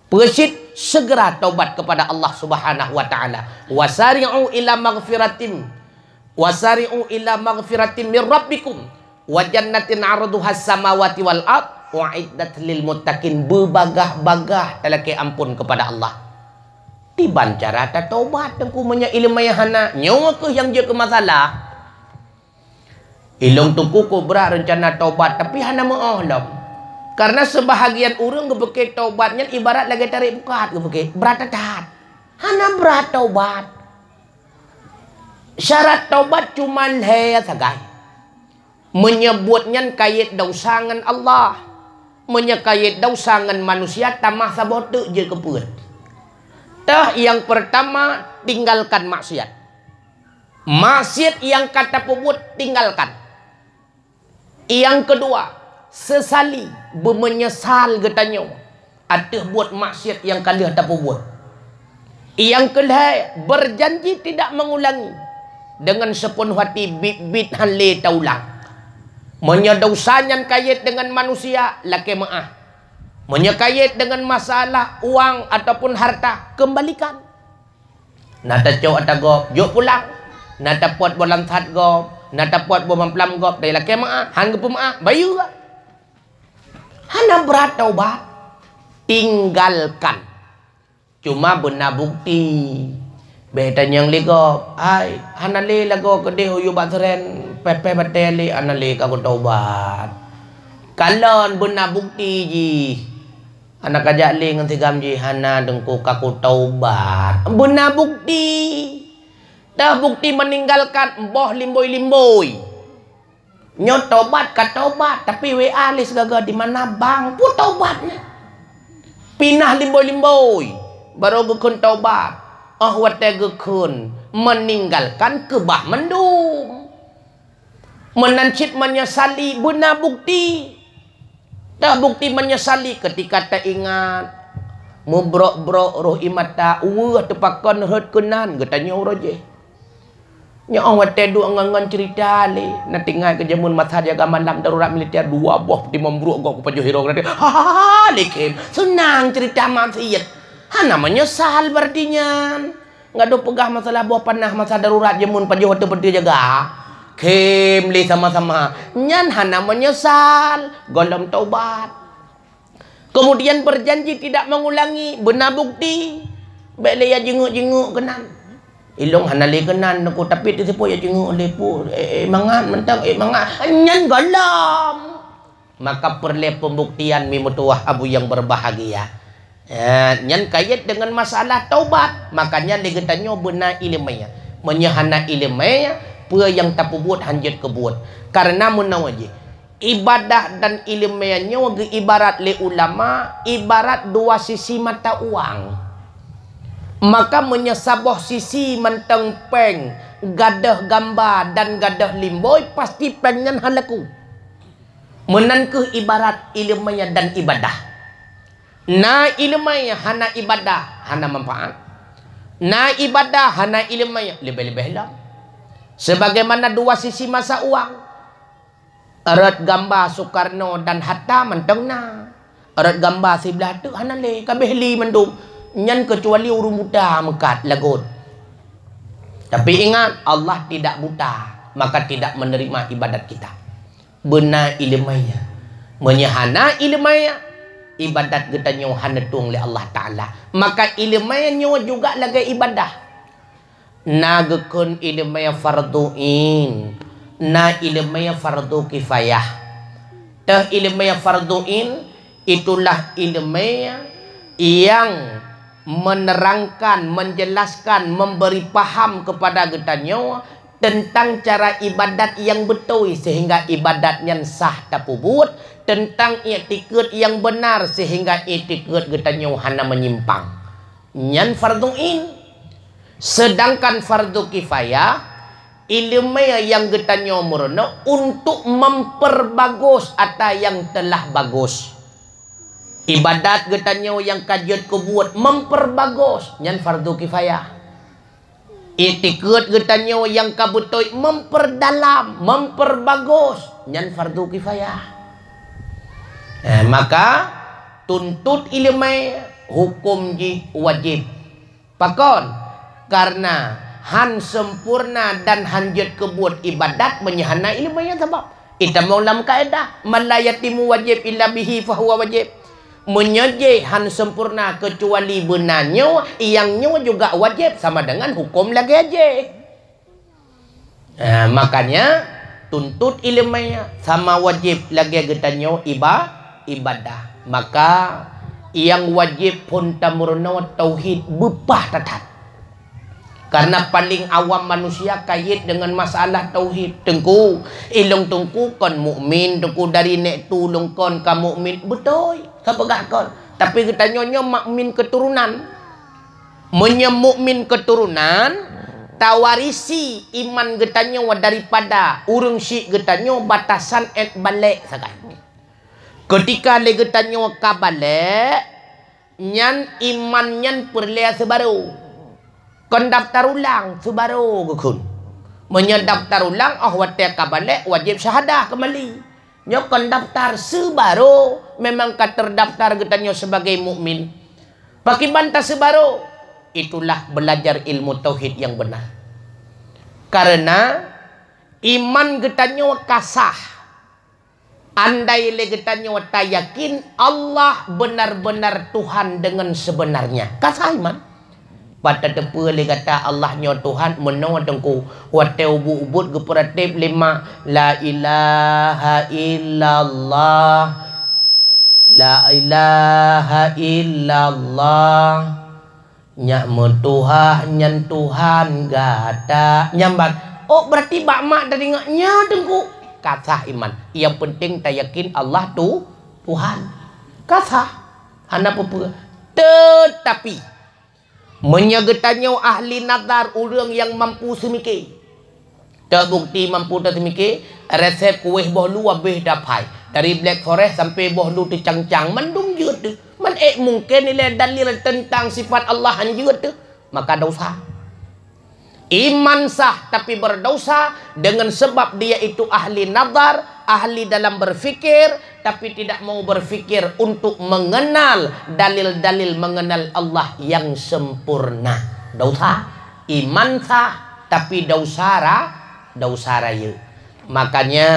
Peue cit, segera taubat kepada Allah Subhanahu wa Ta'ala. Wasari'u ila maghfiratim, wasari'u ila maghfiratim mir rabbikum wa jannatin 'arduhas samawati wal ard u'iddat lil muttaqin. Beubagah-bagah talakée ampôn kepada Allah. Diban cara tataubat, Teungku, meunyoe iéleumé hana, nyoe keuh nyang jeuet keu masalah. Ilong Teungku kok brat reuncana taubat, tapi hana meu'oh lom. Karena seubahagian ureuëng geupeuke taubat nyan ibarat lagée tarék pukat geupeuke, brat that-that. Hana brat taubat. Syarat taubat cuma lhée sagai. Meunyoe buet nyan kayét desya ngon Allah. Meunyoe kayét desya ngon manusia, tamah saboh teuk jeuet keu peuet. Teuh nyang peurtama, tinggalkan maksiat. Maksiat nyang ka tapeubuet, tinggalkan. Nyang keudua, seusali, beumeunyeusal geutanyoe ateueh buet maksiat nyang ka lheueh tapeubuet. Nyang keulhée, berjanji tidak mengulangi, deungon seupeunoh hati biet-biet han lé taulang. Meunyoe desya nyan kayét deungon manusia, lakée meu'ah. Meunyoe kayét deungon masalah uang ataupun harta, keumbalikan. Na tacok ata gob, jok pulang. Na tapot boh lansat gob, na tapot boh mamplam gob, tai lakée meu'ah, han geupeumeu'ah, bayeue. Hana brat taubat, tinggalkan. Cuma beuna bukti. Bék tanyong lé gob, "Hai, hana lé lagoe keudeh uyue bak seuren, péh-péh batée lé, hana lé ka kutaubat." Kalon beuna bukti jih. Hana kajak lé ngon sigam jih, hana Teungku ka kutaubat. Beuna bukti. Teuh bukti meninggalkan boh limbôi-limbôi. Nyoe taubat ka taubat, tapi W A lé sigaga di mana bang pun taubat nyan. Pinah limbôi-limbôi, barô geukheun taubat. Óh watée geukheun, meninggalkan keubah mandum. Meunan cit meunyeusali beuna bukti. Teuh bukti meunyeusali keutika teuingat, mubrok-brok roh ie mata, weueh teupakon rhot keunan geutanyoe uroe jih. Nyoe óh watée duek ngon-ngon ceurita lé, na teuingat keu jameun masa jaga malam darurat militer, dua boh peutimong bruek gob kupajoh sidroe geutanyoe. Ha, ha, ha, lé khem, seunang ceurita maksiat. Hana meunyeusal berarti nyan. Gadoh peugah masalah boh panah masa darurat jameun pajoh watée beutôi jaga. Khem lé sama-sama. Nyan hana meunyeusal, gohlom taubat. Kemudian berjanji tidak mengulangi, beuna bukti. Bék lé ya jinguk-jinguk keunan. Ilong hana lé keunan Teungku, tapi teuseupo ya jinguk lé pu, eh, eh, mangat mantong, eh, mangat. Nyan gohlom. Maka peureulée pembuktian mi meutuwah abu nyang berbahagia. Eh, nyan kayét deungon masalah taubat. Makanya lé geutanyoe beuna iéleumé. Meunyoe hana iéleumé, peue nyang tapeubuet hanjeuet keubuet. Karena meunoe jih, Ibadah dan iéleumé nyoe geuibarat lé ulama ibarat dua sisi mata uang. Maka meunyoe saboh sisi mantong péng gadôh gamba dan gadôh limbôi, pasti péng nyan hana laku. Meunan kheueh ibarat iéleumé dan ibadah. Na iéleumé hana ibadah, hana manfaat. Na ibadah hana iéleumé, leubeh-leubeh lom. Sebagaimana dua sisi mata uang. Rot gamba Soekarno dan Hatta mantong na. Rot gamba siblah teuk hana lé, ka abéh li mandum. Nyan keucuali ureuëng buta meukat lagot. Tapi ingat, Allah tidak buta, maka tidak menerima ibadat kita. Beuna iéleumé. Meunyoe hana iéleumé, ibadat geutanyoe hana tueng lé Allah Taala. Maka iéleumé nyoe juga lagée ibadah. Na geukheun iéleumé fardhu ain, na iéleumé fardhu kifayah. Teuh iéleumé fardhu ain, itulah iéleumé yang menerangkan, menjelaskan, memberi paham kepada geutanyoe tentang cara ibadat yang beutôi sehingga ibadat nyan sah tapeubuet, tentang iktikeuet yang benar sehingga iktikeuet geutanyoe hana menyimpang. Nyan fardhu ain. Sedangkan fardhu kifayah, iéleumé nyang geutanyoe meurunoe untuk memperbagus ata nyang telah bagus. Ibadat geutanyoe nyang ka jeuet keubuet memperbagus, nyan fardhu kifayah. Iktikeuet geutanyoe nyang ka beutôi memperdalam, memperbagus, nyan fardhu kifayah. Eh, maka tuntut iéleumé huköm jih wajéb. Pakon? Kareuna han sempurna dan han jeuet keubuet ibadat meunyoe hana iéleumé nyan sabab. Itamong lam kaedah, "Man la yatimu wajib illa bihi fahuwa wajib." Meunyoe jih han sempurna keucuali beuna nyoe, nyang nyoe juga wajéb sama dengan huköm lagée jih. Ah, makanya tuntut iéleumé sama wajéb lagée geutanyoe iba-, ibadah. Maka nyang wajéb phon tameurunoe tauhid beupah that-that. Karena paling awam manusia kayét dengan masalah tauhid. Teungku, ilong teungku kon mukmin, teungku dari nek tulong kon ka mukmin. Beutôi, ka peugah kon. Tapi geutanyoe nyoe mukmin keturunan. Meunyoe mukmin keturunan, tawarisi iman geutanyoe daripada ureuëng syik geutanyoe batasan ét balek sagai. Keutika lé geutanyoe ka balek, nyan iman nyan peureulée seubarô. Kon daftar ulang, seubarô geukheun. Meunyoe daftar ulang, óh watée ka balek, wajéb syahadah keumali. Nyoe kon daftar seubarô, memang ka terdaftar geutanyoe sebagai mukmin. Pakiban taseubarô? Itulah belajar ilmu tauhid yang benar. Karena iman geutanyoe ka sah. Andai lé geutanyoe tayakin Allah benar-benar Tuhan dengan sebenarnya, ka sah iman. Pat tateupeue lé gata Allah nyoe Tuhan meunoe teungku, watée ubit-ubit geupeuratéb lima, "La ilaha illallah, la ilaha illallah." Nyak meutuha nyan Tuhan gata. Nyambat, "Oh, berarti bak mak tadi nyak nyan teungku." Ka sah iman. Yang penting tayakin Allah tu Tuhan. Ka sah. Hana peue-peue. Tetapi, meunyoe geutanyoe ahli nazar, ureuëng nyang mampu seumike, teubukti mampu taseumike, resep kuéh boh lu abéh dapai. Dari Black Forest sampai boh lu teucang-cang, mandum jeuet teuh. Man ék mungken ilée dalil tentang sifat Allah han jeuet teuh, maka dosa. Iman sah tapi berdosa dengan sebab dia itu ahli nazar, ahli dalam berfikir, tapi tidak mau berfikir untuk mengenal dalil-dalil mengenal Allah yang sempurna. Dosa. Iman sah, tapi dosa ra-, dosa rayeuk. Makanya,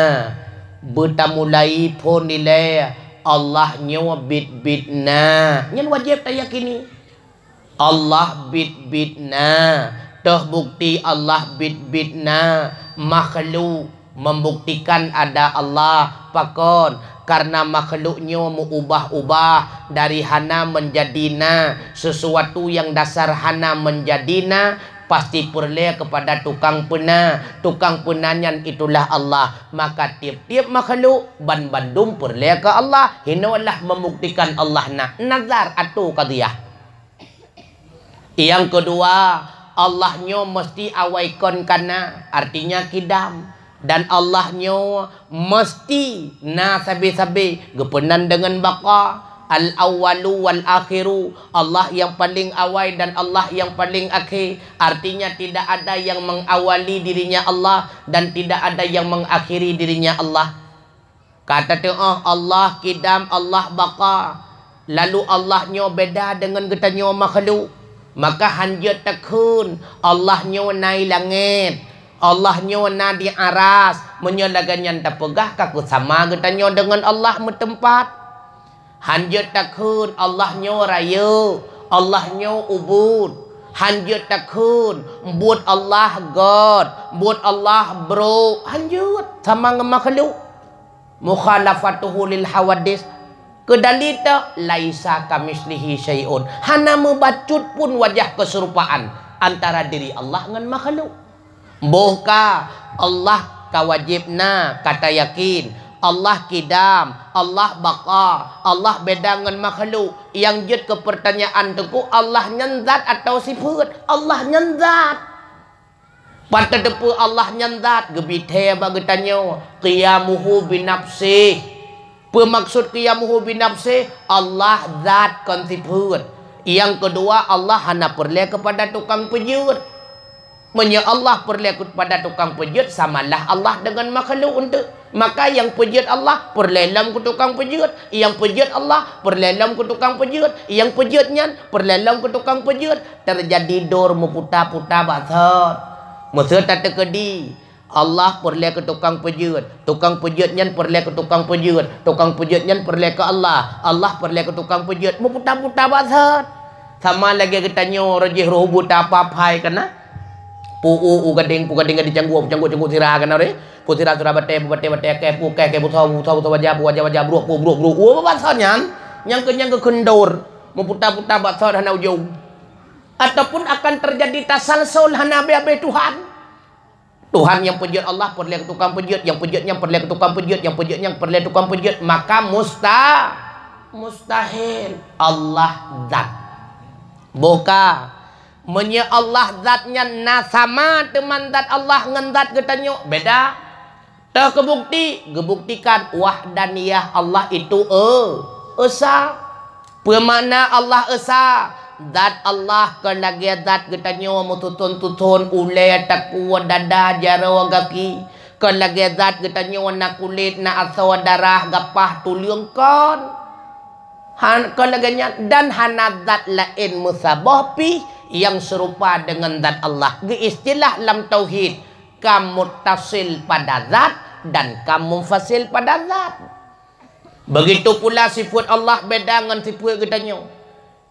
beutamulai phon ilée Allah nyoe biet-biet na. Nyan wajéb tayakini. Allah biet-biet na. Toh bukti Allah biet-biet na. Makhluk membuktikan ada Allah. Pakon? Karena makhluk nyoe meuubah-ubah, dari hana menjadi na. Sesuatu yang dasar hana menjadi na, Pasti peureulée keupada tukang peuna. Tukang peuna nyan itulah Allah. Maka tieb-tieb makhluk ban bandum peureulée keu Allah. Hinoe lah membuktikan Allah na. Nazar atau qadhiyah. Nyang keudua, Allah nyoe meusti awai kon ka na, artinya kidam. Dan Allah nyoe meusti na sabe-sabe, geupeunan deungon baqa. Al-awwalu wal akhiru, Allah nyang paleng awai dan Allah nyang paleng akhé. Artinya tidak ada yang mengawali dirinya Allah dan tidak ada yang mengakhiri dirinya Allah. Ka tateuoh Allah kidam, Allah baqa. Lalu Allah nyoe beda deungon geutanyoe makhluk. Maka hanjeuet takheun Allah nyoe na i langét, Allah nyoe na di aras. Meunyoe lagée nyan tapeugah, ka kheueh sama geutanyoe deungon Allah meuteumpat. Hanjeuet takheun Allah nyoe rayeuk, Allah nyoe ubit. Hanjeuet takheun buet Allah göt, buet Allah brok. Hanjeuet sama ngon makhluk. Mukhalafatuhu lil hawadits. Keu dalil teuh, "Laisa kamitslihi syai'un." Hana meubacut pun wajah keuseurupan antara diri Allah ngon makhluk. Boh ka, Allah ka wajéb na, ka tayakin. Allah kidam, Allah baqa, Allah beda ngon makhluk. Nyang jeuet keu peurtanyaan teungku, Allah nyan zat atawa sifeuet? Allah nyan zat. Pat tateupeue Allah nyan zat? Geubri thée bak geutanyoe, qiyamuhu binafsih. Peue maksud qiyamuhu binafsih? Allah zat kon sifeuet. Nyang keudua, Allah hana peureulée keupada tukang peujeuet. Meunyoe Allah peureulée keupada tukang peujeuet, samalah Allah deungon makhluk eunteuk. Maka nyang peujeuet Allah peureulée lom keu tukang peujeuet, nyang peujeuet Allah peureulée lom keu tukang peujeuet, nyang peujeuet nyan peureulée lom keu tukang peujeuet. Teujadi dor meuputa-puta bak sot. Meuseu tateukeudi, Allah peureulée keu tukang peujeuet, tukang peujeuet nyan peureulée keu tukang peujeuet, tukang peujeuet nyan peureulée keu Allah, Allah peureulée keu tukang peujeuet, meuputa-puta bak sot. Sama lagée geutanyoe, roh jih roh buta papai kana. Pu u, u gadeng, pu gadeng gadeng cangguek, cangguek, cangguek sira kana re. Pu sira, sira batée, pu batée, batée kée, pu kée, kée pu soe, pu soe, pu soe baja, pu baja, baja brok, pu brok, brok. Wah, bak sot nyan, nyang keu, nyang keu keundor. Meuputa-puta bak sot hana ujong. Ataupun akan teujadi tasalsul hana abéh-abéh Tuhan. Tuhan nyang peujeuet Allah peureulée keu tukang peujeuet, nyang peujeuet nyan peureulée keu tukang peujeuet, nyang peujeuet nyan peureulée tukang peujeuet, maka musta-, mustahil Allah zat. Boh ka, meunyoe Allah zat nyan na sama teuma zat Allah ngon zat geutanyoe, beda. Teuh keubukti, geubuktikan wahdaniyah Allah itu e-, esa. Peue makna Allah esa? Zat Allah kon lagée zat geutanyoe meususon-suson, ulée, takue, dada, jaroe, gaki. Kon lagée zat geutanyoe na kulét, na asoe, darah, gapah, tuleueng, kon. Han-, kon lagée nyan, dan hana zat laén meusaboh pih nyang seurupa deungon zat Allah. Geuistilah lam tauhid, ka muttasil pada zat dan ka munfasil pada zat. Begitu pula sifeuet Allah beda ngon sifeuet geutanyoe.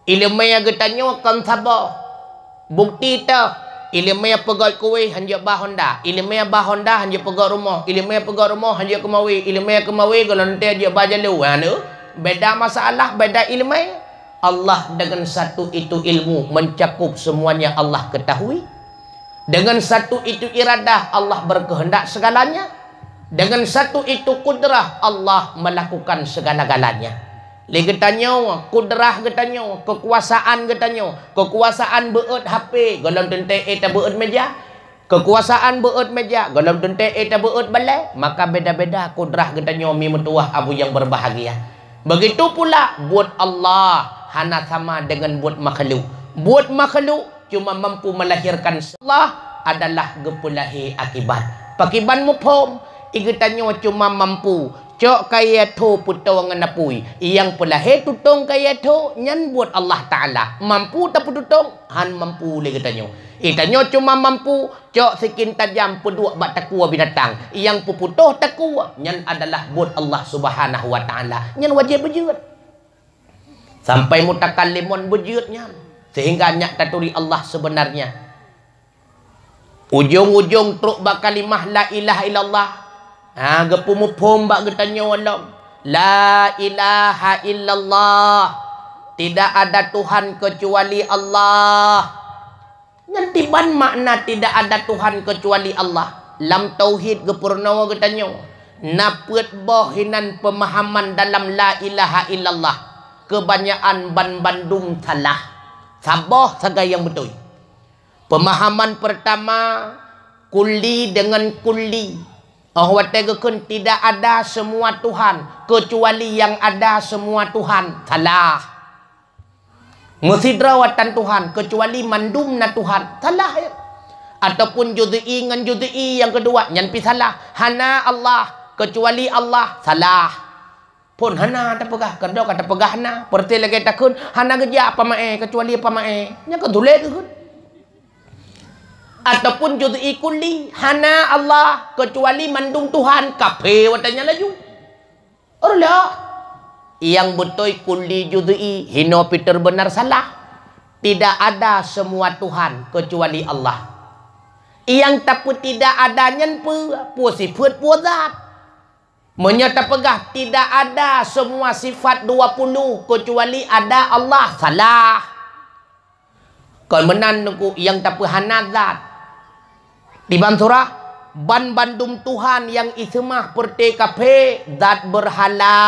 Iéleumé geutanyoe kon saboh. Bukti teuh, iéleumé peugét kueh hanjeuet ba honda, iéleumé ba honda hanjeuet peugét rumoh, iéleumé peugét rumoh hanjeuet keumawe, iéleumé keumawe gohlom teuntée jeuet ba jaloe. Hana, beda masalah, beda iéleumé. Allah dengan satu itu ilmu mencakup semuanya Allah ketahui. Dengan satu itu iradah, Allah berkehendak segalanya. Dengan satu itu kudrah, Allah melakukan segala-galanya. Lé geutanyoe, kudrah geutanyoe, keukuasaan geutanyoe, keukuasaan beuet H P, gohlom teuntée éh tabeuet meja. Keukuasaan beuet meja, gohlom teuntée éh tabeuet balée, maka beda-beda kudrah geutanyoe mi meutuwah abu nyang berbahagia. Begitu pula buet Allah hana sama dengan buet makhluk. Buet makhluk cuma mampu melahirkan, Allah adalah geupeulahé akibat. Pakriban muphom, i geutanyoe cuma mampu cok kayée tho peutoe ngon apui. Nyang peulahé tutong kayée tho nyan buet Allah Taala. Mampu tapeututong? Han mampu lé geutanyoe. I tanyoe cuma mampu cok sikin tajam peuduek bak takue binatang. Nyang peuputôh takue nyan adalah buet Allah Subhanahu wa Taala. Nyan wajéb beujeuet. Sampai mutakallimon beujeuet nyan, sehingga nyak taturi Allah sebenarnya. Ujong-ujong trok bak kalimah la ilaha illallah. Ha, geupeumuphom bak geutanyoe lom. La ilaha illallah. Tidak ada Tuhan kecuali Allah. Nyan tiban makna tidak ada Tuhan kecuali Allah. Lam tauhid geupeurunoe geutanyoe, na peuet boh hinan peumahaman dalam la ilaha illallah. Keubanyakan ban bandum salah. Saboh sagai nyang beutôi. Peumahaman peurtama, kulli deungon kulli. Óh watée geukheun tidak ada semua Tuhan, kecuali yang ada semua Tuhan. Salah. Meusidroe tan Tuhan, kecuali mandum na Tuhan. Salah, ya. Ataupun juz'i ngon juz'i nyang keudua, nyan pi salah. Hana Allah, kecuali Allah. Salah. Phon hana tapeugah, keudroe ka tapeugah na. Peureuté lagée takheun, hana geujak pamaé, kecuali pamaé. Nyan ka tuléh takheun. Ataupun juz'i kulli, hana Allah, kecuali mandum Tuhan. Kaphé watée nyan laju. Ureuloh, nyang beutôi kulli juz'i, hinoe pi teubeunar salah. Tidak ada semua Tuhan kecuali Allah. Nyang tapeutidak ada nyan peue? Peue sifeuet, peue zat. Meunyoe tapeugah tidak ada semua sifat dua puluh kecuali ada Allah, salah. Kon meunan Teungku, nyang tapeuhana zat. Diban surah, ban bandum tuhan nyang iseumah peureuté kaphé, zat beurhala,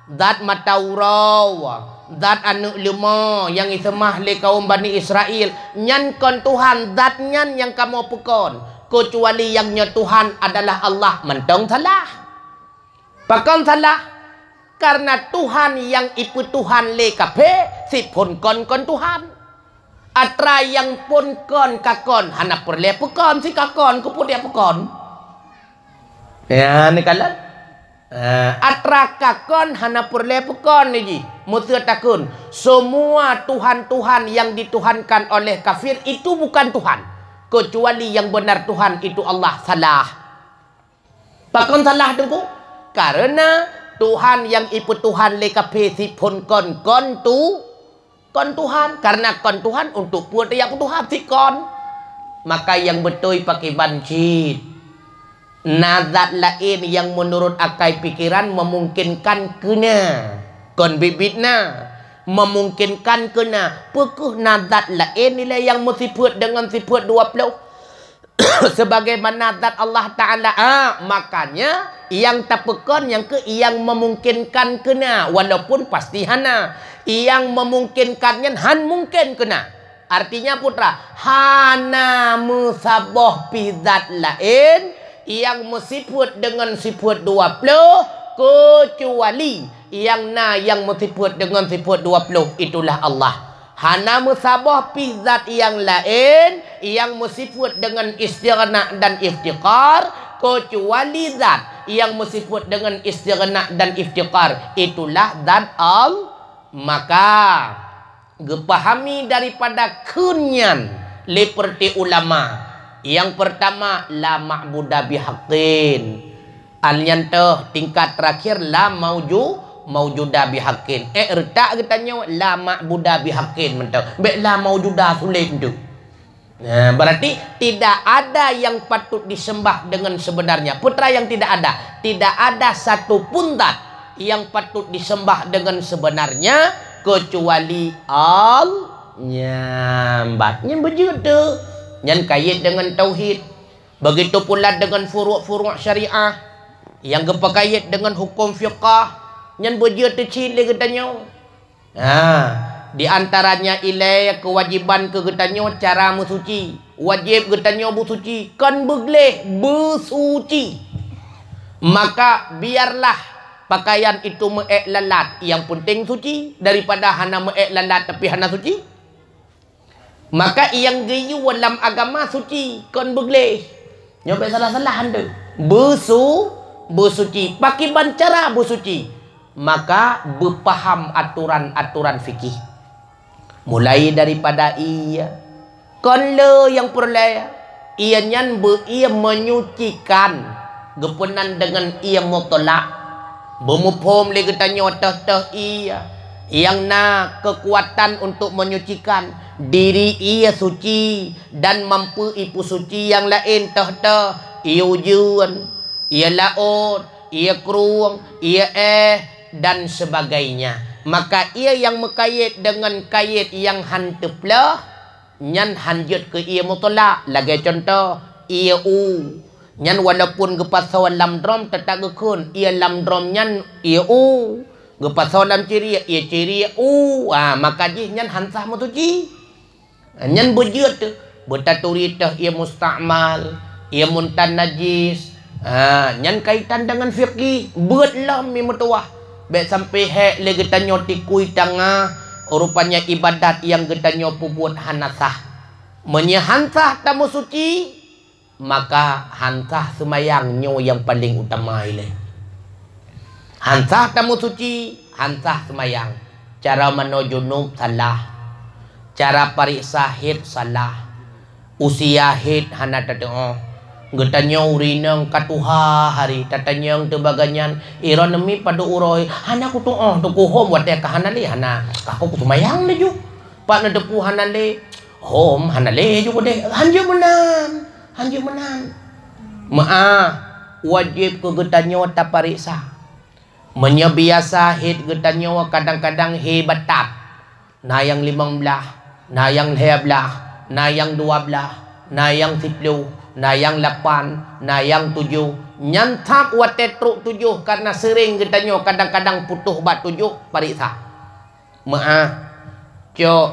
zat mata uroe, zat aneuëk leumô nyang iseumah lé kaum Bani Israel, nyan kon Tuhan, zat nyan nyang kamoe peukon, keucuali nyang nyoe Tuhan adalah Allah, mantong salah. Pakon salah? Kareuna Tuhan nyang ipeutuhan lé kaphé, siphon kon kon Tuhan. Atra nyang phon kon kakon, hana peureulée peukon, si kakon keupeue dia peukon. Ya, neukalon. Ah, atra kakon hana peureulée peukon jih. Meuseu takheun, semua tuhan-tuhan yang dituhankan oleh kafir itu bukan Tuhan, kecuali yang benar Tuhan itu Allah. Salah. Pakon salah Teungku? Kareuna Tuhan nyang ipeutuhan lé kaphé siphon kon kon tu, kon Tuhan. Kareuna kon Tuhan, untuk peue tajak peutuhan si kon? Maka nyang beutôi pakriban cit. Na zat laén nyang meunurot akai pikeran meumungkinkan keu na. Kon biet-biet na. Meumungkinkan keu na. Peu kheueh na zat laén ilée nyang meusifeuet deungon sifeuet dua ploh? Sebagaimana zat Allah Ta'ala. Ah, makanya nyang tapeukon nyang keu nyang meumungkinkan keu na, walaupun pasti hana. Nyang meumungkinkan nyan han mungken keu na. Artinya putra, hana meusaboh pih zat laén nyang meusifeuet deungon sifeuet dua ploh, keucuali nyang na nyang meusifeuet deungon sifeuet dua ploh, itulah Allah. Hana meusaboh pih zat nyang laén nyang meusifeuet deungon istighna dan iftiqar, keucuali zat nyang meusifeuet deungon istighna dan iftiqar, itulah zat Al-, maka geupahami daripada kheun nyan lé peureuté ulama. Nyang peurtama, la ma'buda bihaqqin. An nyan teuh tingkat teurakhir la mauju-, maujuda bihaqqin. Ék reutak geutanyoe la ma'buda bihaqqin mantong. Bék la maujuda sulet tu. Nah, berarti tidak ada yang patut disembah dengan sebenarnya. Putra yang tidak ada, tidak ada satu pun zat yang patut disembah dengan sebenarnya kecuali Al-, nyambat. Nyan beujeuet teuh. Nyan kayét dengan tauhid. Begitu pula dengan furu'-furu' syariah nyang geupeukaét dengan huköm fiqah, nyan beujeuet teuh cit lé geutanyoe. Ha, di antaranya ilée keuwajéban keu geutanyoe cara meusuci. Wajéb geutanyoe beusuci, kon beugleh, beusuci. Maka biarlah pakaian itu meuék lalat, nyang peunteng suci, daripada hana meuék lalat tapi hana suci. Maka nyang geuyue lam agama suci, kon beugleh. Nyoe bék salah-salah anteuk. Beusu-, beusuci. Pakriban cara beusuci? Maka beupaham atoran-atoran fikih. Mulai daripada ie. Kon le nyang peureulée. Ie nyan beu-, ie menyucikan. Geupeunan deungon ie mutlak. Beumuphom lé geutanyoe teuh-teuh ie nyang na keukuatan untuk menyucikan diri ie suci dan mampu ipeusuci nyang laén teuh-teuh, ie ujeuen, ie laôt, ie krueng, ie éh, dan sebagainya. Maka ie nyang meukayét deungon kayét nyang han teuplôh, nyan hán jeuet keu ie mutlak. Lagée cuntoh, ie u. Nyan walaupun geupasoe lam drom, teutap geukheun ie lam drom nyan ie u. Geupasoe lam ciriek, ie ciriek u. Ah, maka jih nyan hán sah meusuci. Nyan beujeuet teuh, beutaturi teuh ie mustakmal, ie muntan najis. Ha, nyan kaitan deungon fikih, beuet lom mi meutuwah. Bék sampai hék lé geutanyoe tikui tangah, rupanya ibadat nyang geutanyoe peubuet hana sah. Meunyoe hán sah tameusuci, maka hán sah seumayang, nyoe nyang paleng utama ilée. Hán sah tameusuci, hán sah seumayang. Cara manoe junub salah. Cara pareksa hét salah. Usia hét hana tateu'oh. Geutanyoe ureueng inong ka tuha hari, tatanyong teuh bagaih nyan, "Droeneuh mi padub uroe?" "Hana kuteu'oh, Teungku, hom watée ka hana lé hana. Ka keuh kuseumayang laju." Pat neuteupeue hana lé? Hom hana lé ju keudeh. Hanjeuet meunan. Hanjeuet meunan. Meu'ah, wajéb keu geutanyoe tapareksa. Meunyoe biasa hét geutanyoe kadang-kadang hé batat, na nyang limong blaih, na nyang lhée blaih, na nyang dua blaih, na nyang siplôh, na nyang lapan, na nyang tujoh, nyan that watée trok tujoh, karna seuréng geutanyoe kadang-kadang putôh bak tujoh, pareksa. Meu'ah, cok,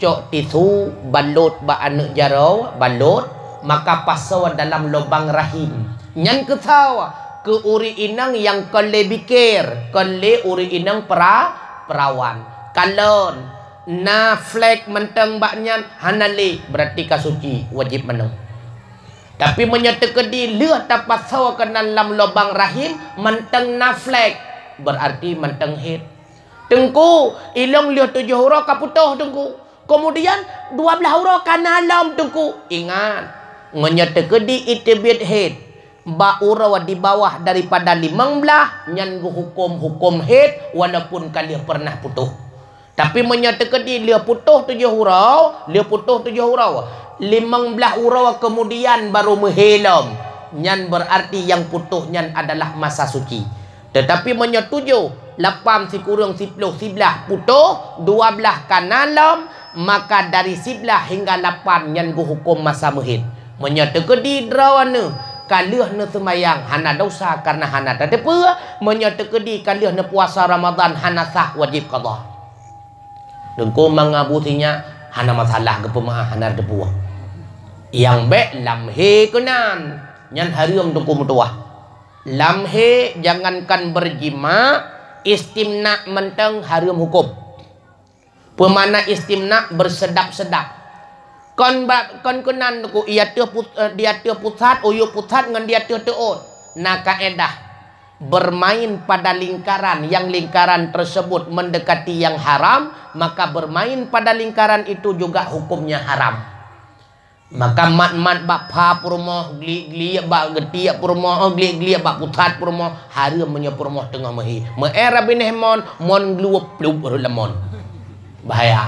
cok tisu, balot bak aneuëk jaroe, balot, maka pasoe dalam lubang rahim. Nyan keusoe keu ureuëng inong nyang kon lé bikir, kon lé ureuëng inong pera-, perawan. Kalon na flek mantong bak nyan, hana lé, berarti ka suci, wajéb manoe. Tapi meunyoe teukeudi lheueh tapasoe keunan lam lubang rahim, mantong na flek, berarti mantong hét. "Teungku, ilong lheueh tujoh uroe ka putôh, Teungku. Kemudian dua blaih uroe ka na lom, Teungku." Ingat, meunyoe teukeudi iteubiet hét bak uroe di bawah daripada limong blaih, nyan geuhuköm huköm hét walaupun ka lheueh peureunah putôh. Tapi meunyoe teukeudi lheueh putôh tujoh uroe, lheueh putôh tujoh uroe, limong blaih uroe kemudian baru meuhé lom, nyan berarti nyang putôh nyan adalah masa suci. Teutapi meunyoe tujoh, lapan sikureueng siplôh, siblaih putôh, dua blaih ka na lom, maka dari siblaih hingga lapan nyan geuhuköm masa meuhét. Meunyoe teukeudi droeneuh ka lheueh neuseumayang, hana desya karna hana tateupeue. Meunyoe teukeudi ka lheueh neupuasa Ramadhan, hana sah, wajéb qadha. Teungku mangabu sinyak, hana masalah, geupeumeu'ah, hana tateupeue. Nyang bék lam hé keunan, nyan hareuem Teungku meutuwah. Lam hé jangankan beurjima, istimna mantong hareuem huköm. Peumakna istimna, beuseudap-seudap. Kon ba-, kon keunan Teungku, di ateueh pus-, eh, di ateueh pusat, uyuek pusat ngon di ateueh teuôt. Na kaedah, bermain pada lingkaran, nyang lingkaran tersebut mendekati nyang haram, maka bermain pada lingkaran itu juga hukumnya haram. Maka mat-mat bak pha peurumoh, glik-glik bak geutiek peurumoh, oh, glik-glik bak pusat peurumoh, hareuem meunyoe peurumoh teungoh meuhé. Meu'en binéh mon, mon gluweueb plueb rot lam mon. Bahaya.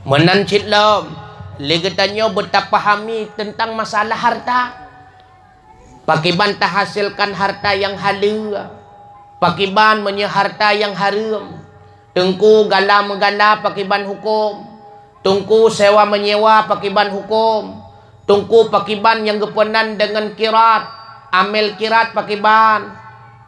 Meunan cit lom, lé geutanyoe beutapahami teuntang masalah harta. Pakiban tahasilkan harta nyang haleue? Pakiban meunyoe harta nyang hareuem? Teungku gala meugala pakiban huköm? Teungku sewa meunyewa pakiban huköm? Teungku pakiban nyang geupeunan deungon kirat? Amel kirat pakiban?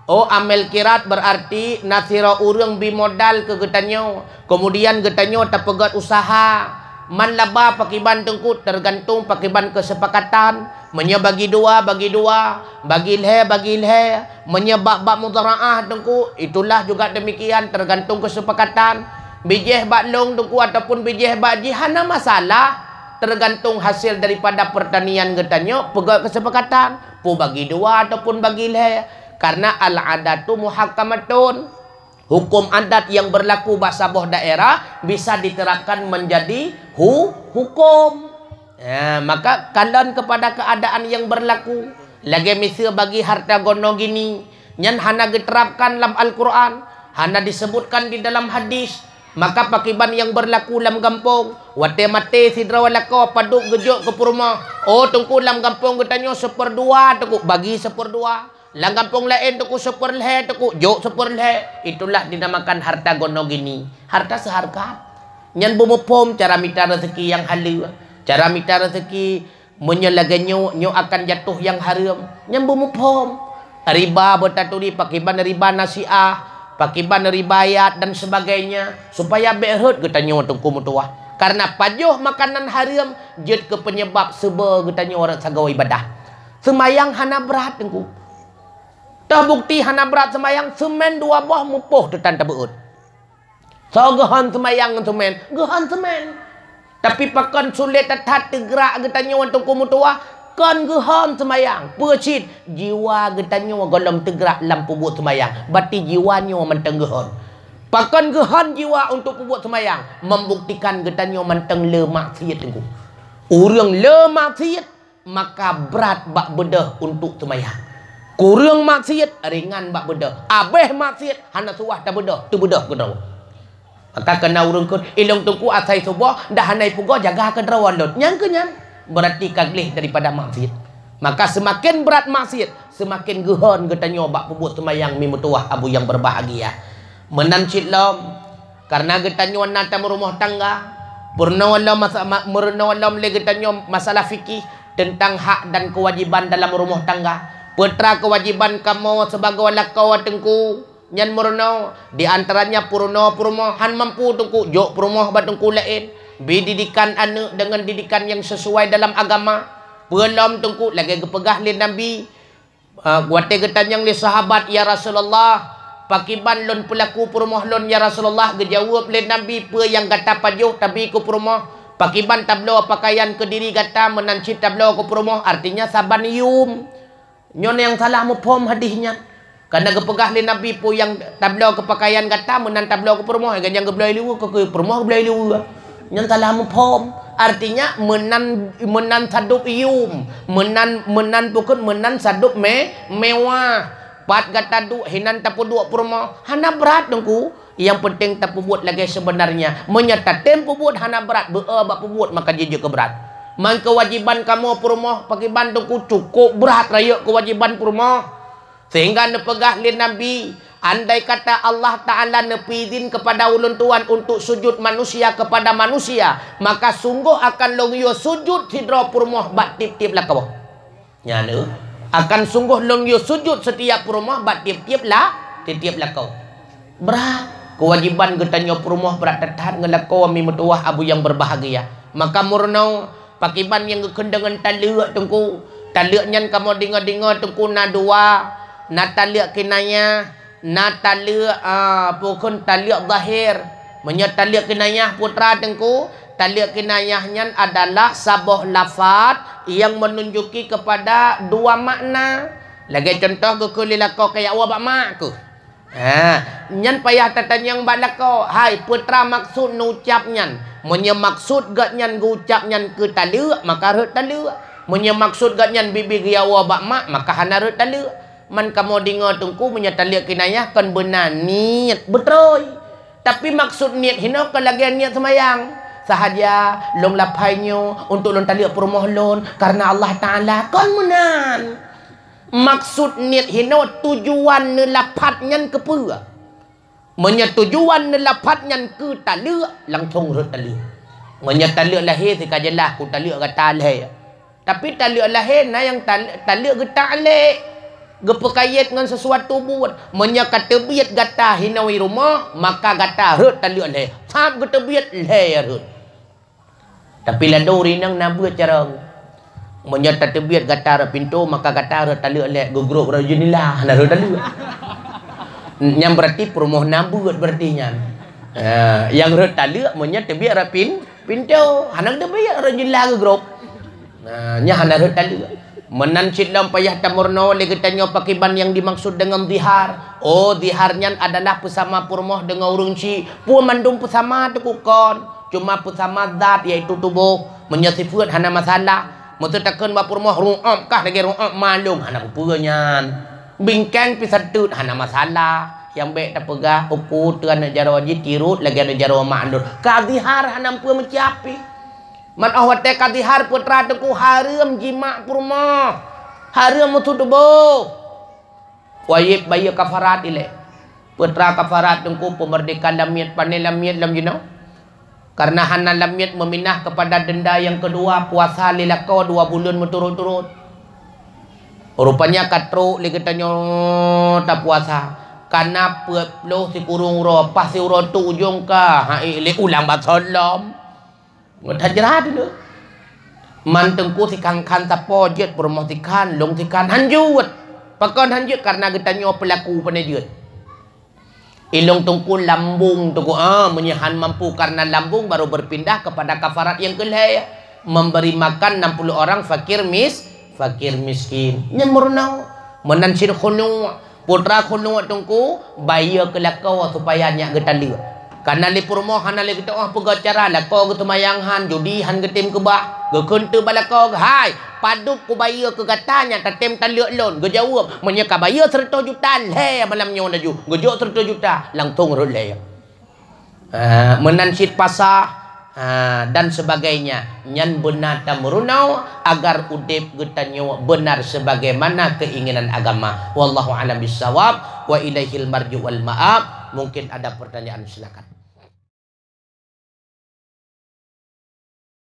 Oh, amel kirat berarti na sidroe ureuëng bi modal keu geutanyoe, kemudian geutanyoe tapeugét useuha. Man laba pakiban Teungku, teugantung pakiban keusepakatan. Meunyoe bagi dua, bagi dua, bagi lhée, bagi lhée. Meunyoe bak, bak mudharaah Teungku, itulah juga demikian, teugantung keusepakatan. Bijéh bak lôn Teungku ataupun bijéh bak jih hana masalah, teugantung hasil daripada peurtanian geutanyoe, peugét keusepakatan. Peue bagi dua ataupun bagi lhée. Karna al-adatu muhakkamatun. Huköm adat nyang beurlaku bak saboh daerah bisa diterapkan meunjadi hu-, huköm. Ya, maka kalon keupada keuadaan nyang beurlaku. Lagée miseue bagi harta gono gini, nyan hana geuterapkan lam Al-Qur'an, hana diseubutkan di dalam hadis. Maka pakiban nyang beurlaku lam gampông, watée maté sidroe lakoe padub geujok keu peurumoh, "Oh, Teungku, lam gampông geutanyoe seupeurdua, Teungku, bagi seupeurdua." Lam gampông laén Teungku seupeurlhée, Teungku jok seupeurlhée. Itulah dinamakan harta gono gini, harta seuhareukat. Nyan beumuphom cara mita rezeki nyang haleue. Cara mita rezeki meunyoe lagée nyoe, nyoe akan jatuh nyang hareuem. Nyan beumuphom. Riba beutaturi pakriban riba nasiah, pakriban riba yad dan sebagainya, supaya bék rhot geutanyoe teungku meutuwah. Karena pajoh makanan hareuem jeuet keu penyebab seuba geutanyoe rot sagoe ibadah. Seumayang hana brat teungku. Toh bukti hana brat seumayang, seumén dua boh mupoh teutan tabeuôt. Soe geuhon seumayang ngon seumén? Geuhon seumén. Tapi pakon sulet that-that teugrak geutanyoe teungku meutuwah, kon geuhon seumayang. Peue cit? Jiwa geutanyoe gohlom teugrak lam peubuet seumayang. Berarti jiwa nyoe mantong geuhon. Pakon geuhon jiwa untuk peubuet seumayang? Membuktikan geutanyoe mantong le maksiet teungku. Ureuëng le maksiet maka brat bak beudôh untuk seumayang. Kureueng maksiet, ringan bak beudôh. Abéh maksiet, hana suwah tabeudôh, teubeudôh keudroe. Maka keu na ureuëng kheun, "Ilong teungku asai suboh, dah hana ipeugoe jaga keudroe lôn." Nyang keu nyan, berarti ka gleh daripada maksiet. Maka seumaken brat maksiet, seumaken geuhon geutanyoe bak peubuet seumayang mi meutuwah abu nyang berbahagia. Meunan cit lom, karena geutanyoe na tameurumoh tangga, peurunoe lom masa-, ma-, meurunoe lom lé geutanyoe masalah fikih teuntang hak dan keuwajiban dalam rumoh tangga. Peutra keuwajiban kamoe sibagoe lakoe teungku, nyan meurunoe, di antaranya peurunoe peurumoh, han mampu teungku, jok peurumoh bak teungku laén. Bi didikan aneuëk deungon didikan nyang seusuai dalam agama. Peue lom teungku, lagée geupeugah lé Nabi, Ah, watée geutanyong lé sahabat, "Ya Rasulullah, pakiban lôn peulaku peurumoh lôn, ya Rasulullah?" Geujaweueb lé Nabi, "Peue nyang gata pajoh tabi keu peurumoh? Pakiban tabloe peukayan keu diri gata meunan cit tabloe keu peurumoh?" Artinya saban yum. Nyoe nyang salah muphom hadih nyan. Kana geupeugah lé Nabi, "Peue nyang tabloe keu peukayan gata meunan tabloe keu peurumoh." Nyang geubloe luweue keu, keu peurumoh geubloe luweue. Nyan salah muphom. Artinya meunan, meunan sadub yum, meunan, meunan bukon meunan sadub me-, mewah. Pat gata duek hinan tapeuduek peurumoh, hana brat teungku. Nyang penting tapeubuet lagée sebenarnya. Meunyoe tatem peubuet hana brat, beu-e bak peubuet maka jijeuet keu brat. Man keuwajiban kamoe peurumoh pakiban teungku cukop brat rayeuk keuwajiban peurumoh. Sehingga neupeugah lé Nabi, "Andai kata Allah Ta'ala neupeuizin kepada ulôn tuan untuk sujud manusia kepada manusia, maka sunggoh akan lôn yue sujud sidroe peurumoh bak tieb-tieb lakoe." Nyan, eh, akan sunggoh lôn yue sujud setiap peurumoh bak tieb-tieb la-, tieb-tieb lakoe. Brat. Keuwajiban geutanyoe peurumoh brat that-that ngon lakoe mi meutuwah abu nyang berbahagia. Maka meurunoe, pakiban nyang geukheun deungon taleuek teungku. Taleuek nyan kamoe deungoe-deungoe teungku na dua, na taleuek kinayah, na taleuek, a, bukon taleuek zahir. Meunyoe taleuek kinayah peutra teungku, taleuek kinayah nyan adalah saboh lafaz nyang meununjuki kepada dua makna. Lagée cuntoh geukheun lé lakoe keu jak woe bak mak keuh. Ha, nyan payah tatanyong bak lakoe, hai peutra maksud neucap nyan. Meunyoe maksud gobnyan geucap nyan keu taleuek, maka rhot taleuek. Meunyoe maksud gobnyan bibi geujak woe bak mak, maka hana rhot taleuek. Man kamoe deungoe teungku meunyoe taleuek kinayah kon beuna niet, beutôi. Tapi maksud niet hinoe kon lagée niet seumayang. Sahaja lôn laphai nyoe untuk lôn taleuek peurumoh lôn karena Allah Ta'ala, kon meunan. Maksud niet hinoe tujuan neulaphat nyan keupeue? Meunyoe tujuan neulaphat nyan keu taleuek, langsong rhot taleuek. Meunyoe taleuek lahé sika jeulaih ku taleuek gata lhée. Tapi taleuek lahé na nyang tal-, taleuek geutaklek, geupeukayét ngon sisuatu buet. Meunyoe ka teubiet gata hinoe i rumoh, maka gata rhot taleuek lhée. Sab geuteubiet lhée rhot. Tapi ladôm ureuëng inong na beuet carông. Meunyoe tateubiet gata rot pintoe, maka gata rot taleuek lé geugrôp rot jeunila, hana rot taleuek. Nyan berarti peurumoh na beuet berarti nyan. Ha, nyang rot taleuek meunyoe teubiet rot pin-, pintoe, hana teubiet rot jeunila geugrôp. Nah, nyan hana rot taleuek. Meunan cit lom payah tameurunoe lé geutanyoe pakriban nyang dimaksud deungon zihar. Oh, zihar nyan adalah peusama peurumoh deungon ureuëng chik. Peue mandum peusama teungku kon. Cuma peusama zat, yaitu tuboh. Meunyoe sifeuet hana masalah. Meuseutakheun bak peurumoh ru'ob kah lagée ru'ob malông, hana peue-peue nyan. Bingkeng pih sateut hana masalah. Nyang bék tapeugah uku teu aneuk jaroe jih tirot lagée aneuk jaroe mak lôn. Ka zihar hana peue meuciapi. Man óh watée ka zihar peutra teungku hareuem jimak peurumoh. Hareuem meutuboh. Wajéb bayeue kafarat ilée. Peutra kafarat teungku peumeurdeka lamiet, pané lamiet lam jinoe. Karena hana lamiet meminah kepada denda yang kedua, puasa lé lakoe dua buleuen meuturot-turot. Rupanya ka trok lé geutanyoe tapuasa. Kana peuet ploh sikureueng uroe, pas siuroe tu ujong ka, hai lé ulang basoe lom. Ngon hajrat tu. Man teungku sikhan-khan sapo jeuet peurumoh sikhan, lông sikhan, han jeuet. Pakon han jeuet? Karena geutanyoe pelaku pane jeuet. Ilông teungku lambông teungku, ah, meunyoe han mampu karena lambông baru berpindah kepada kafarat yang keulhèe, memberi makan enam puluh orang fakir mis-, fakir miskin. Nyan meurunoe. Meunan cit khunu', putra khunu' teungku, bayeue keu lakoe supaya nyak geutaleuek. Kana lé peurumoh hana lé geutu'oh peugah cara, lakoe geuseumayang han, judi han geutem keubah, geukheun teuk bak lakoe, hai, padub kubayeue keu gata nyak tatem taleuek lôn? Geujaweueb, meunyoe kabayeue seureutôh juta, lhèe malam nyoe laju. Geujok seureutôh juta, langsông rhot lhèe. Ah, meunan cit pasah, ah, dan sebagainya. Nyan beuna tameurunoe agar udép geutanyoe beunar sebagaimana keinginan agama. Wallahu a'lam bissawab, wa ilaihil marji' wal ma'ab. Mungkin ada pertanyaan, silakan.